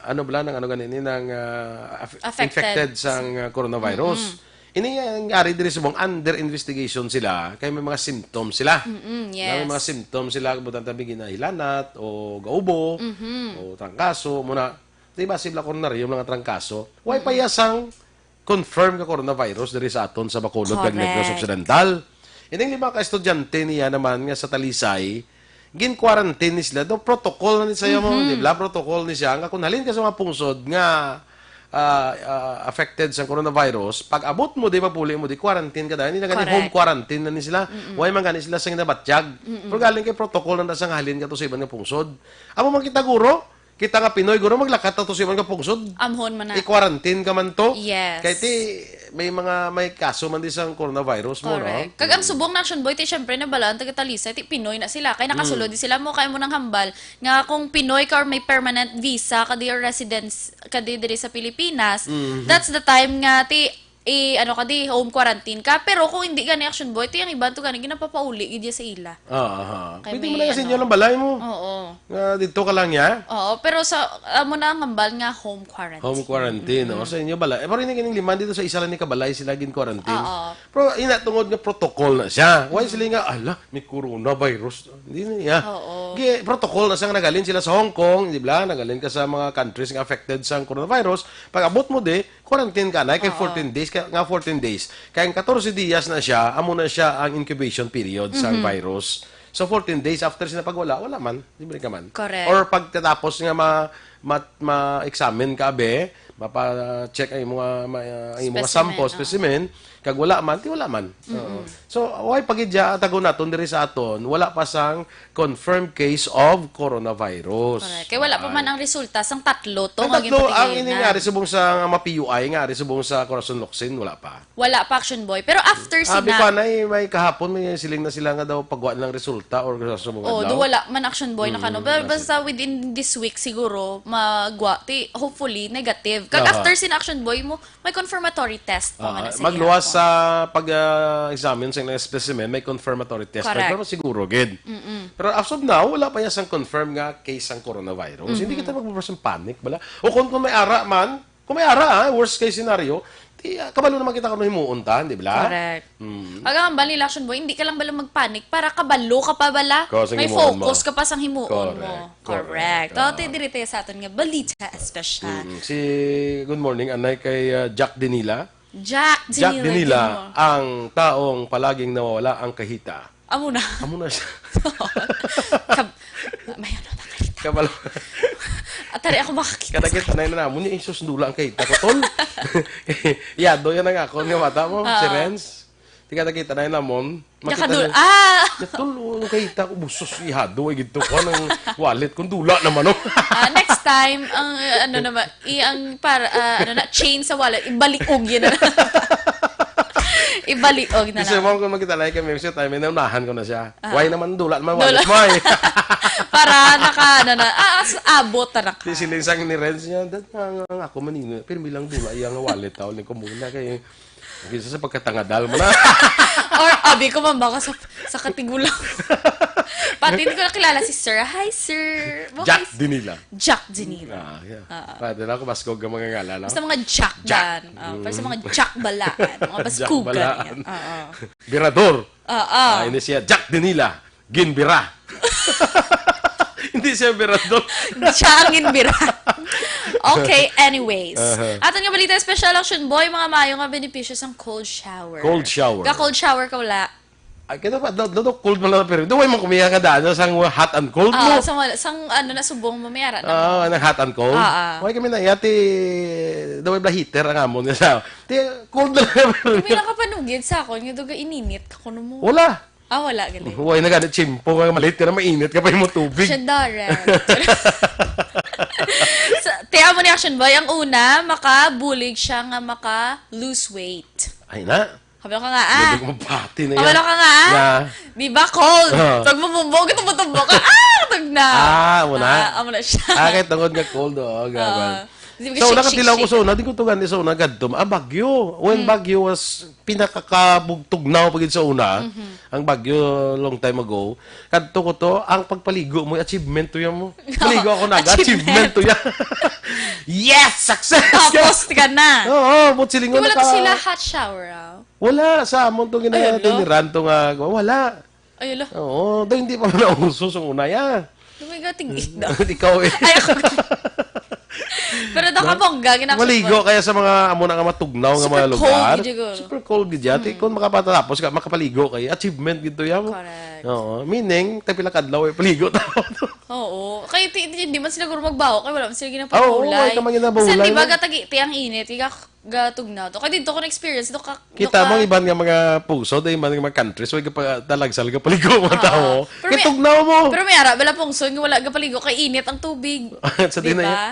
ano bala, nang ano gani ni, nang, ah, af-, Affected. Infected sang, ah, coronavirus. Mm-mm. Ini nga ang ari diri subong under investigation sila, kay may mga symptoms sila. Mm-mm, yes. May mga symptoms sila, kabutang tabi ginahilanat, o gaubo, Mm-hmm. O trangkaso, muna. Di ba, sila koronaryo, mga trangkaso? Way Mm-mm. Payasang confirm nga coronavirus diri sa aton sa Bacolod kag Negros Correct. Occidental. Ining lima ka estudyante niya naman nga sa Talisay, gin-quarantine ni sila. Do protocol na ni siya mo, Mhm. Di ba? Protocol ni siya nga kung halin ka sa mga pungsod nga, ah, ah, affected sa coronavirus, pag abot mo di mapuli mo di quarantine ka dahil nila gani Correct. Home quarantine na ni sila. Mm-mm. Way man gani sila sa ginabatyag. Mm-mm. Pero galing kay protocol na sa halin ka to sa iban nga pungsod. Amo man kita guro, kita nga Pinoy, guro, maglakat na to sa iban nga pungsod. Amhon man na. I-quarantine ka man to. Yes. Kay ti, may mga, may kaso man di sa coronavirus mo, no? Correct. Kag ang Mm. Subong na Action Boy, ti, syempre, nabalaan taga Talisay, ti, Pinoy na sila. Kay nakasulod Mm. Di sila mo, kay mo nang hambal, nga kung Pinoy ka or may permanent visa ka di or residence ka di diri sa Pilipinas, Mm-hmm. That's the time nga, ti, i-, ano ka di, home quarantine ka. Pero kung hindi gani Action Boy, ti ang iban to gani, ginapapauli gid sa ila. Ah, aha. Kay Pwede may mo na kasi ano. Inyo lang balay mo. Oo. Nga dito ka lang, ya? Oo, pero sa, amo na ang hambal nga home quarantine. Home quarantine, no? Mm. Sa inyo balay. Eh, pero hindi ganing lima dito sa isa lang ni kabalay sila gin quarantine. Oo. Pero ina tungod nga protocol na siya. Why Mm. Sila nga, "Ala, may coronavirus." Hindi na, ya. Oo. Gi-, protocol na siya nga nagalin sila sa Hong Kong, di ba? Nagalin ka sa mga countries nga affected sa coronavirus. Pag abot mo di, quarantine ka na, kay Oo. Fourteen days, kay, nga fourteen days. Kay ang katorse dias na siya, amo na siya ang incubation period sa Mhm. Virus. So, fourteen days after sila pagwala, wala man, libre ka man. Correct. Or pagkatapos nga ma-, ma-, ma-examine ka, be, mapa-check ang mga, ma-, ang mga Specimen, sample, oo. Specimen, kag wala man, ti wala man. Mm-mm. Oo. So, why pagidya, tago naton diri sa aton, wala pa sang confirmed case of coronavirus. Correct. Kay wala pa man ang resulta sang tatlo to Ang nga tatlo, ang ginpatigayon ini na. Nga ari subong sa nga ma-P U I, nga ari subong sa Corazon Locsin, wala pa. Wala pa, Action Boy. Pero after Abi sina pa, nay, may kahapon, may siling na sila nga daw pagwa nilang resulta or sa subong Oh, adlaw. Do wala man, Action Boy, na Mm, kano. Pero ah, basta sige. Within this week siguro, magwa. Ti, hopefully, negative. Kag Aha. After sina Action Boy mo, may confirmatory test pa Ah, man sa magluwas gihapon. Sa pag, ah, examine sa ilang specimen, may confirmatory test pa. Correct. Pero siguro, gid. Mm-mm. Pero as of now, wala pa yan sang confirm nga case sang coronavirus. Mm-hmm. Hindi kita magbuburas ng panic, bala. O kung, kung may ara man, kung may ara, ah, worst case scenario, ti, ah, kabalo naman kita kung himuon ta, di ba? Correct. Mm. Pag ang hambal nila, Action Boy, hindi ka lang bala magpanic para kabalo ka pa bala. Ko, sa May himuon mo. Focus ka pa sang himuon Correct. Mo. Correct. Correct. Tawag tayo Ah. Diri tayo sa aton nga balita espesyal. Mm. Si, good morning, anay kay, ah, Jack Dinila. Jack Jack Dinila, Dinila, gid mo. Ang taong palaging nawawala ang kahita. Amo na. Amo na siya. Kab-, may ano na kahita. Kabalo. At tari ako makakita Kada sa kita na yun na, muna yung susundula ang kahita ko, tol. Yado yan ang akon nga mata mo, si Ah. Renz. Di ka nakita na yun, Amon. Makita Nakadul-, niya. Ah! Natulog ang kahita ko, busos, ihado, ay gito ko, ng wallet, kung dula naman, oh. Ah, next time, ang, uh, ano naman, i-, ang para, ah, ano na, chain sa wallet, ibaliog yun na. Ibaliog na Kasi lang. Mo, kung makita na yung kami, kasi tayo, may naunahan ko na siya. Ah. Why naman, dula naman, Dula. Wallet mo, eh. Para naka, ano na, ah, as-, abot na naka. Di sila isang ni Renz niya, "Dad, ang, ang ako manino, pero bilang dula, iyang wallet, tao, lang ko muna, kay, Kisa sa pagkatangadal mo na. Or, abi ko, mama ka sa, sa katigulang. Pati hindi ko nakilala si Sir. Hi, Sir. Mo Jack kay Dinila. Jack Dinila. Ah, yeah. Ah. Pwede na ako, baskog ang mga ngalan, no? Basta mga Jack Jack. Dan. Ah, para sa mga Mm. Jack Balaan. Mga Jack baskugan Balaan. Yan. Ah, ah. Birador. Ah, ah. Ah, ini siya, Jack Dinila. Ginbira. Di siya bira, Dok. Siya ang ginbira. Okay, anyways. Aha. Aton nga balita, special action boy, mga maayo nga benepisyo sang cold shower. Cold shower. Ga cold shower ka wala? Ay, kita pa, daw, daw, daw, cold mo lang, pero daw, way man kumiya nga daan, sang hot and cold Ah, mo. Sang, wala- sang ano na subong mo, may ara na Ah, mo. Anong hot and cold? Ah, ah. Way kami na, yati, daw, way bala heater ang amon nga sa, ti, cold na lang, pero May nakapanugid sa akon, nga daw, ininit ka kuno mo. Wala. Ah, wala, gali. Huwag na gani, tsimpo nga malit ka na, mainit ka pa yung tubig. Siya, Darren. Sa, tiyan mo ni Action Boy, ang una, makabulig siya nga maka-lose weight. Ay na. Kabalo ka nga, ah. Hindi ko mapati na yan. Kabalo ka nga, ah. Na. Di ba, cold? Ah. Pag mumumbo, ito mo tumbo ka, ah, tag na. Ah, amo na. Ah, amo na siya. Ah, kay tungod nga cold, oh, Oo. gagal. Di ba So, siya nakatilaw ko shake-shake? sa una, di ko to gani sa una, gadto. Ah, Baguio. When Hmm. Baguio was pinakakabugtugnaw pa gid sa una, Mhm. ang Baguio long time ago, kadto ko to, ang pagpaligo mo, achievement to yan mo. Maligo ako na, Achievement. achievement to yan. Yes! Success! Tapos ka na. Oo, but silingon Di wala na to ka. sila hot shower, ah. Wala, sa amon to Ay, ala. ginatiniran to nga, wala. Ay, ala. Oo, daw hindi pa man nauso sa una, ya. Lumay ka, tingin na. Ikaw eh. Ay, ako. Pero daw kabongga, ginakot Maligo mo. kaya sa mga amo na nga matugnaw nga Super mga cold lugar. gid siguro. Super cold gid yan. Mm. Kung makapatapos ka, makapaligo kayo, achievement gid to yan. Correct. Oo. Meaning, tag pila kadlaw eh, paligo tao. Oo. Kaya ti, ti, di man sila guro magbaho, kaya wala man sila Oo, ginapapulay. wala ka man ginapapulay, Kasi di ba, no? gatagi, ti ang init, iga, gatugnaw to. Kaya dito ko na-experience, do ka, do Kita ka mo, iban nga mga puso, do iban nga mga countries, way ka pa, talagsal ka paligo, mga Oo. tao. Pero Kaya may, tugnaw mo. pero may ara, bala pungso, nga wala gapaligo, kay init ang tubig. Sa Di din na ba?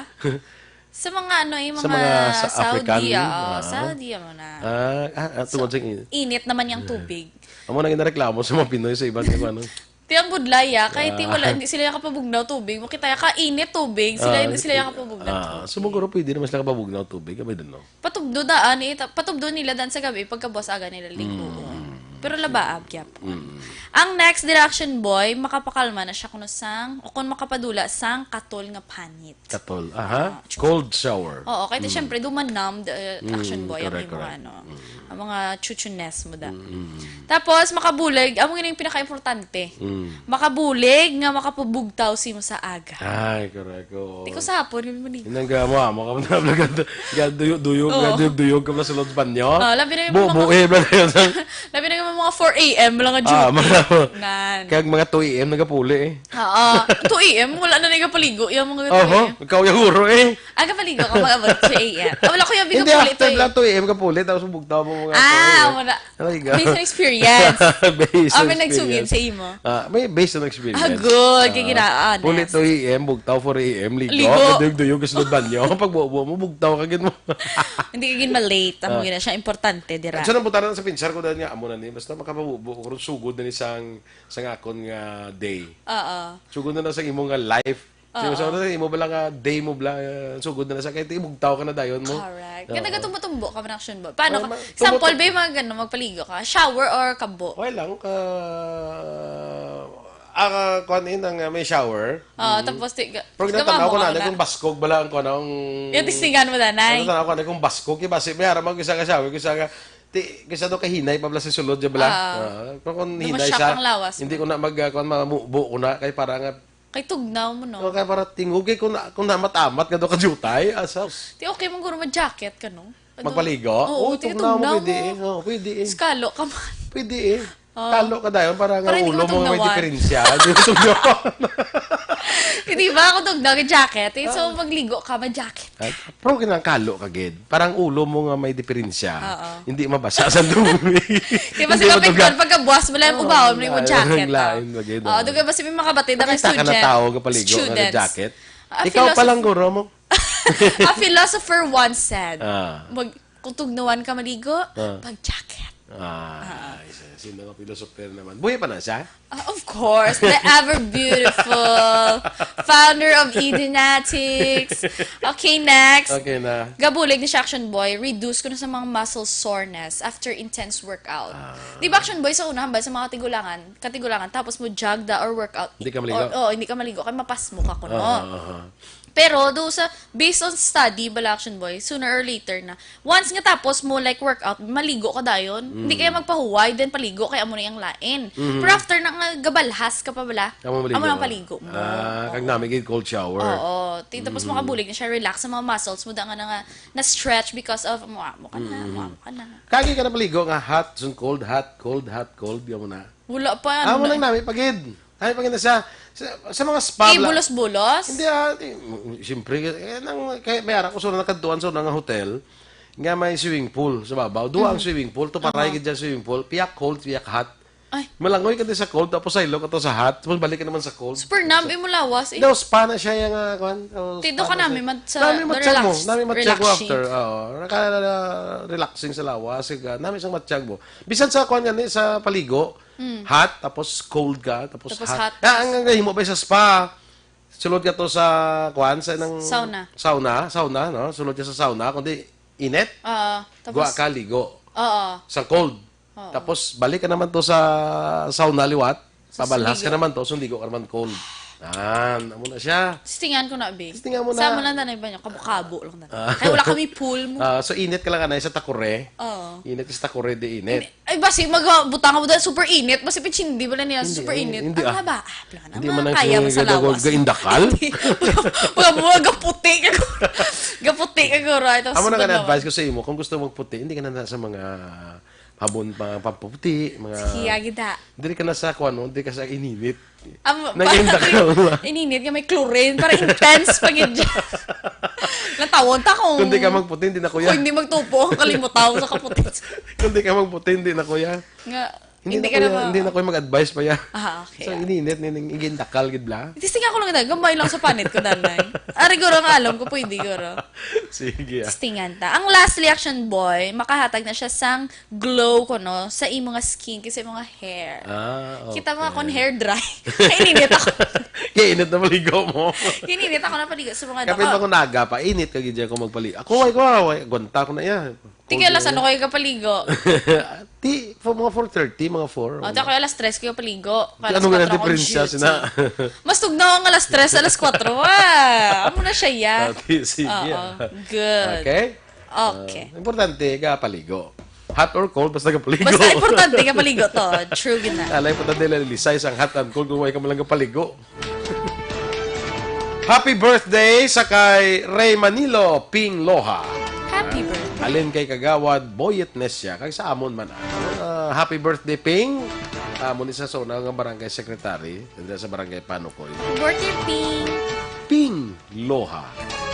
Sa mga ano eh, Sa mga mga sa Saudi, African, oo, ah. Saudi, ano na. Ah, ah, ah, So, tungod sa init. init naman yung tubig. Amo na ginareklamo sa mga Pinoy sa iban nga ano. Ti ang budlay, ah, kay ti wala, Ah. hindi sila nakapabugnaw tubig. Makita ya ka, init tubig. Sila, Ah, hindi sila nakapabugnaw ah, tubig. so, siguro pwede naman sila kapabugnaw tubig. Kami din, no? Patubdo daan, eh. Ta-, patubdo nila dan sa gabi, pagkabuas aga nila ligo. Mm. Pero labaab, gyap. Mm. Ang next, Direction Boy, makapakalma na siya kuno sang, o kung makapadula sang katol nga panit. Katol. Aha. Ah, Cold shower. Oo, kay Mm. syempre, duman numb, uh, Mm, Action Boy, ang correct, imo, correct. ano, Mm. ang mga chuchunes mo da. Mm. Tapos, makabulig, amo nga yung pinaka-importante. Mm. Makabulig nga makapabugtaw sa imo sa aga. Ay, correct, oo. Di ko sa hapon, yun mo ni. Inang gamo, amo ka na vlog, duyo-duyo, Oo. duyo-duyo ka na sulod banyo. Oh, labi na yung mga Bubuhi ba na yun? Labi na yung mga four A M lang ang Ah, duty. mga Nan. Kag mga two A M nagapuli eh. Oo. Two A M, wala na nagapaligo. Yung mga Oho, two A M. ikaw yung guro eh. Aga paligo ka, mag-abot two A M. Ah, wala ko yung Hindi, binapuli after to eh. lang two A M ka puli, tapos bugtaw mo mga Ah, two A M. wala. Talaga. Based on experience. Based Ah, on may nagsugid experience. sa imo. Ah, may based on experience. Ah, good. Kaya Ah, ginaan, puli yes. two A M, bugtaw four A M, ligo. Ligo. Duyog-duyog ka sa banyo. Pag buo mo, bugtaw ka gid mo. Hindi ka gid ma-late. Amo Ah. gina siya, importante, dira. So, nang butana sa pinsar ko dahil nga, amo na ni, basta makapabubo ko, sugod na ni sang, sang akon nga day. Oo. Sugod na na sa imo nga life. Sino Oo. sa oras, imo bala nga day mo bala, uh, sugod na na sa kahit ibugtaw ka na dayon mo. Correct. Oo. Kaya nagatumbo-tumbo ka man action ba? Paano Oo, ka? ma-, Example, tumbo-tumbo. Bay, mga ganun, magpaligo ka. Shower or kabo? Okay lang, ka, ah, kuan in ang, ah, may shower. Oo, Mm. tapos ti-, ga-, Pero ginatanaw ko gamamo na, ka na. kung baskog bala ang kuan ang Yung tistingan mo, danay. Ginatanaw ko na kung baskog, kaya basi may aram ako isa ka shower, isa ka, ti, kisa daw kahinay pa bala sa sulod, di bala? Oo. Ah, pero kung hinay Dumasyak sa, ang lawas hindi mo. ko na mag, ah, kuan, mamubo ko na, kay para nga Kay tugnaw mo, no? O, kaya para tingog, eh, kung na-, kung namat-amat nga daw ka jutay, asa? Ti, okay man guro mag-jacket ka, no? Ano? Magpaligo? Oo, Oo, ti, tugnaw mo, tugnaw pwede mo. eh. Oo, pwede eh. Skalo ka man. Pwede eh. Oo. Kalo ka dayon para nga Para hindi ulo mo may matugnawan. diferensya. Hindi matugnawan. Hindi ba ako tugnaw ka jacket? Eh, so, Ah. magligo ka, ma-jacket. Ay, pero kinang kalo ka, gid. Parang ulo mo nga may diferensya. Oo. Hindi mabasa sa tubig. Di ba Hindi sila matuga. Pagka, pagkabuas mo lang yung Oo, ubahon mo yung lain, jacket, lain, oh. Lagi, Oo, no? Duga ba si may makabatid na kay Nakita ka na student? tao nga paligo, nga Students. jacket? A Ikaw pa philosopher lang, guro mo. A philosopher once said, Ah. mag, kung tugnawan ka maligo, Ah. pag-jacket. Ah, Ah. isa, sino nga philosopher naman? Buhay pa na siya? Ah, of course, the ever beautiful founder of Edenatics. Okay, next. Okay na. Gabulig ni siya, Action Boy, reduce ko na sa mga muscle soreness after intense workout. Ah. Di ba, Action Boy, sa una, hambal sa mga katigulangan, katigulangan, tapos mo jog da or workout, Hindi ka maligo? or, oh, hindi ka maligo, kay mapasmo ka kuno. Ah, ah, ah. Pero do sa, based on study, bala, Action Boy, sooner or later na. Once nga tapos mo, like, workout, maligo ka dayon. Hindi Mm. kaya magpahuway, then paligo, kaya amo na yung lain. Mhm. Pero after na nga, gabalhas ka pa bala, Amo maligo. amo nang paligo mo. Ah, kag Oo. nami gid cold shower. Oo. Ti-, tapos Mhm. makabulig na siya, relax sa mga muscles mo, da nga na nga, na-stretch because of, mo, mo ka na, Mhm. mo, mo ka na. Kagi ka na paligo nga hot, sun cold, hot, cold, hot, cold, yan mo na. Wala pa, Amo ano lang na. nami pagid. Ay, pag sa, sa, sa mga spa Eh, bla- bulos-bulos? Hindi, ah, di, siyempre, eh, nang, kay, may ara ko sa nakadtuan sa nga hotel, nga may swimming pool sa babaw. Duha ang Mhm. swimming pool, to paray Aha. gid dyan swimming pool, piyak cold, piyak hot. Ay. Malangoy ka din sa cold, tapos saylo ka to sa hot, tapos balik ka naman sa cold. Super numb, imo lawas, eh. Daw spa na siya yung, ah, kwan. Oh, Tido spa ka na nami siya. mad-, sa Nami the matsyag mo, relax-, nami matsyag mo relaxing. after. Oo, naka, relaxing sa lawas, siga, nami sang matsyag mo. Bisan sa kwan gani, sa paligo, Mm. hot, tapos cold ka, tapos Tapos hot. hot, Ah, tapos ang, ang himo ba sa spa? Sulod ka to sa kwan, sa nang Sauna. sauna, sauna, no? Sulod ka sa sauna, kundi init, Oo, tapos gwa ka, ligo. Oo. Sa cold. Oo. Tapos balik ka naman to sa sauna liwat, Sus, pabalhas ka ligo. naman to, so ligo ka naman cold. Yan, amo na siya. Testingan ko na, be. Testingan mo Sa na. amo lang tanay ba niya? Kabo-kabo lang tanay. Ah. Kaya wala kami pool mo. Ah, so init ka lang, anay, sa takure. Oo. Init ka sa takure, di init. Hindi. Ay, basi, magbutang mo dahil super init. Basi, pichindi mo na niya, Hindi, super init. hindi, Ang ah. haba. Ah, wala na, Hindi mga man ang kaya mo sa sinigaw-, lawas. gaindakal? Hindi. Mga, mga gaputi ka, guro. Gaputi ka, guro. Ay, tapos Amo na nga banaw. advice ko sa imo, kung gusto magputi, hindi ka na, na sa mga habon pa, pamputi, mga Sige, agida. Diri ka na sa kuan, no? Diri ka sa ininit. Amo, Nag-indak ka, wala. Ininit nga may chlorine. Para intense pa gid dyan. Natawon ta kung Kung di ka magputi, hindi na kuya. Kung hindi magtupo ang kalimutaw sa kaputi. Kung di ka magputi, hindi na kuya. Nga, Hindi hindi na ka na kuya, ma- hindi na kuya mag-advise pa ya. Ah, okay, So, ah. ininit, ning igindakal gid bla. Testing ako lang na, gamay lang sa panit ko, danay. Ari, guro, ang alam ko, pwede, guro. Sige, ah. Testingan ta. Ang lastly, Action Boy, makahatag na siya sang glow ko, no, sa imo nga skin, kay sa imo nga hair. Ah, Kita mo ako, okay. hair dry. Ay, ininit ako. Kaya init na maligo mo. Ininit ako na paligo sa mga Kapit dako. ako naga pa, init ka gid ko magpali. Ako, ay ko, ay, gwanta ko na iya. Tigil, alas ano kayo kapaligo? Ti, for mga four thirty, mga four. O, ti ako alas tres kayo paligo. Ano nga na diferensya sina? Mas tugnaw ang alas tres, alas kwatro. Ah, amo na siya, ya. Okay, sige, Oo, ah. good. Okay? Okay. Ah, importante, kapaligo. Hot or cold, basta kapaligo. Basta importante, kapaligo to. True gid na. Alay, importante, lalisay sang hot and cold kung way ka man lang kapaligo. Happy birthday sa kay Ray Manilo Ping Loha. Happy birthday. Alin kay Kagawad Boyet Nesia, kag sa amon man. Ah, happy birthday, Ping. Amo ni sa zona nga barangay secretary, dito sa barangay Panukoy. Birthday, Ping. Ping Loha.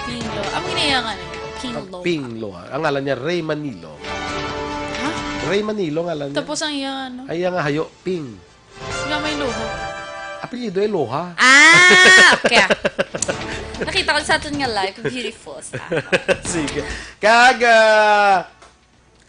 Ping Loha. Ang ginaya nga niya, King Loha. Ping Loha. Ang ngalan niya, Ray Manilo. Ha? Ray Manilo, ngalan niya. Tapos ang iya, ano? Ay, ang hayo, Ping. Nga may luha. Apelyido ay Loha. Ah, okay. Nakita ko sa aton nga live, beautiful sa ako. Sige. Kag, ah,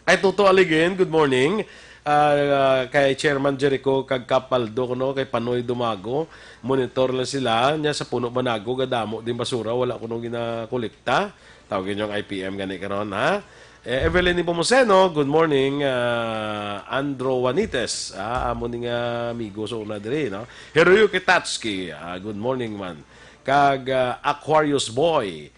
ay, Toto Aligin, good morning. Ah, kay Chairman Jericho kag Kapaldo, no, kay Panoy Dumago, monitor lang sila. Nya sa Puno Banago, gadamo din basura, wala kuno ginakolekta. Tawagin yung I P M gani karon, ha? Eh, Evelyn Nepomuceno, good morning. Ah, Andro Juanites, ah, amo ni nga amigo sa una diri, no? Hiroyuki Tatsuki, ah, good morning man. Kag, ah, Aquarius Boy,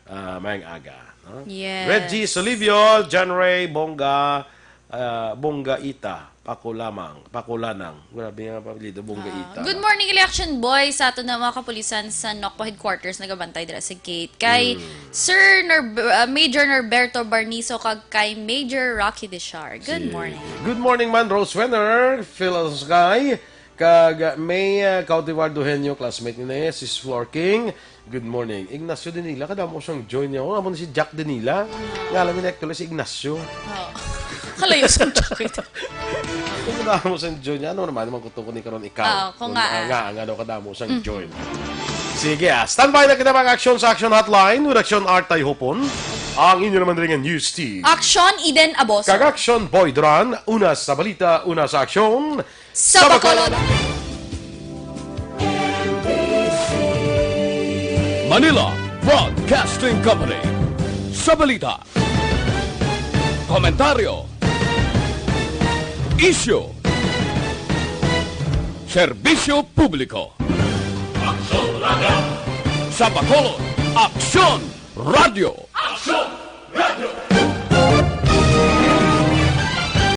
ah, maayong aga, no? Yes. Reggie Solivio, John Ray, Bongga, ah, Bongga Ita. Pakulamang, Pakulanang. Grabe nga apelyido, Bongga Ah, Ita. good morning, Election Boy, sa ato na mga kapulisan sa Nocpo Headquarters, nagabantay dira sa gate. Kay Mm. Sir Nor-, ah, Major Norberto Barnizo, kag kay Major Rocky Deshar. Good Si-, morning. Good morning man, Rose Wenner, Phil Sky, kag may, ah, Cautivar Duhenyo, classmate ni Sis Flor King. Good morning. Ignacio Dinila, kadamo siyang join niya. Oh, amo ni si Jack Dinila. Nga alam niya, actually, si Ignacio. Oo. Kalayo sa Jack ito. Kung kadamo siyang join niya, ano naman, naman kuto ko ni karon ikaw? Ah, kung Kung, nga, ah, ah. nga, nga daw kadamo siyang Mm. join. Sige, ah. Standby na kita, mga aksyon sa Action Hotline with Action Art Tayhopon. Ang inyo naman rin ang news team. Action Eden Aboso. Kag Action Boy Duran. Una sa balita, una sa aksyon. Sa Bacolod. Manila Broadcasting Company. Sa balita, komentaryo, isyu, serbisyo publiko. Sa Bacolod, Aksyon Radio. Aksyon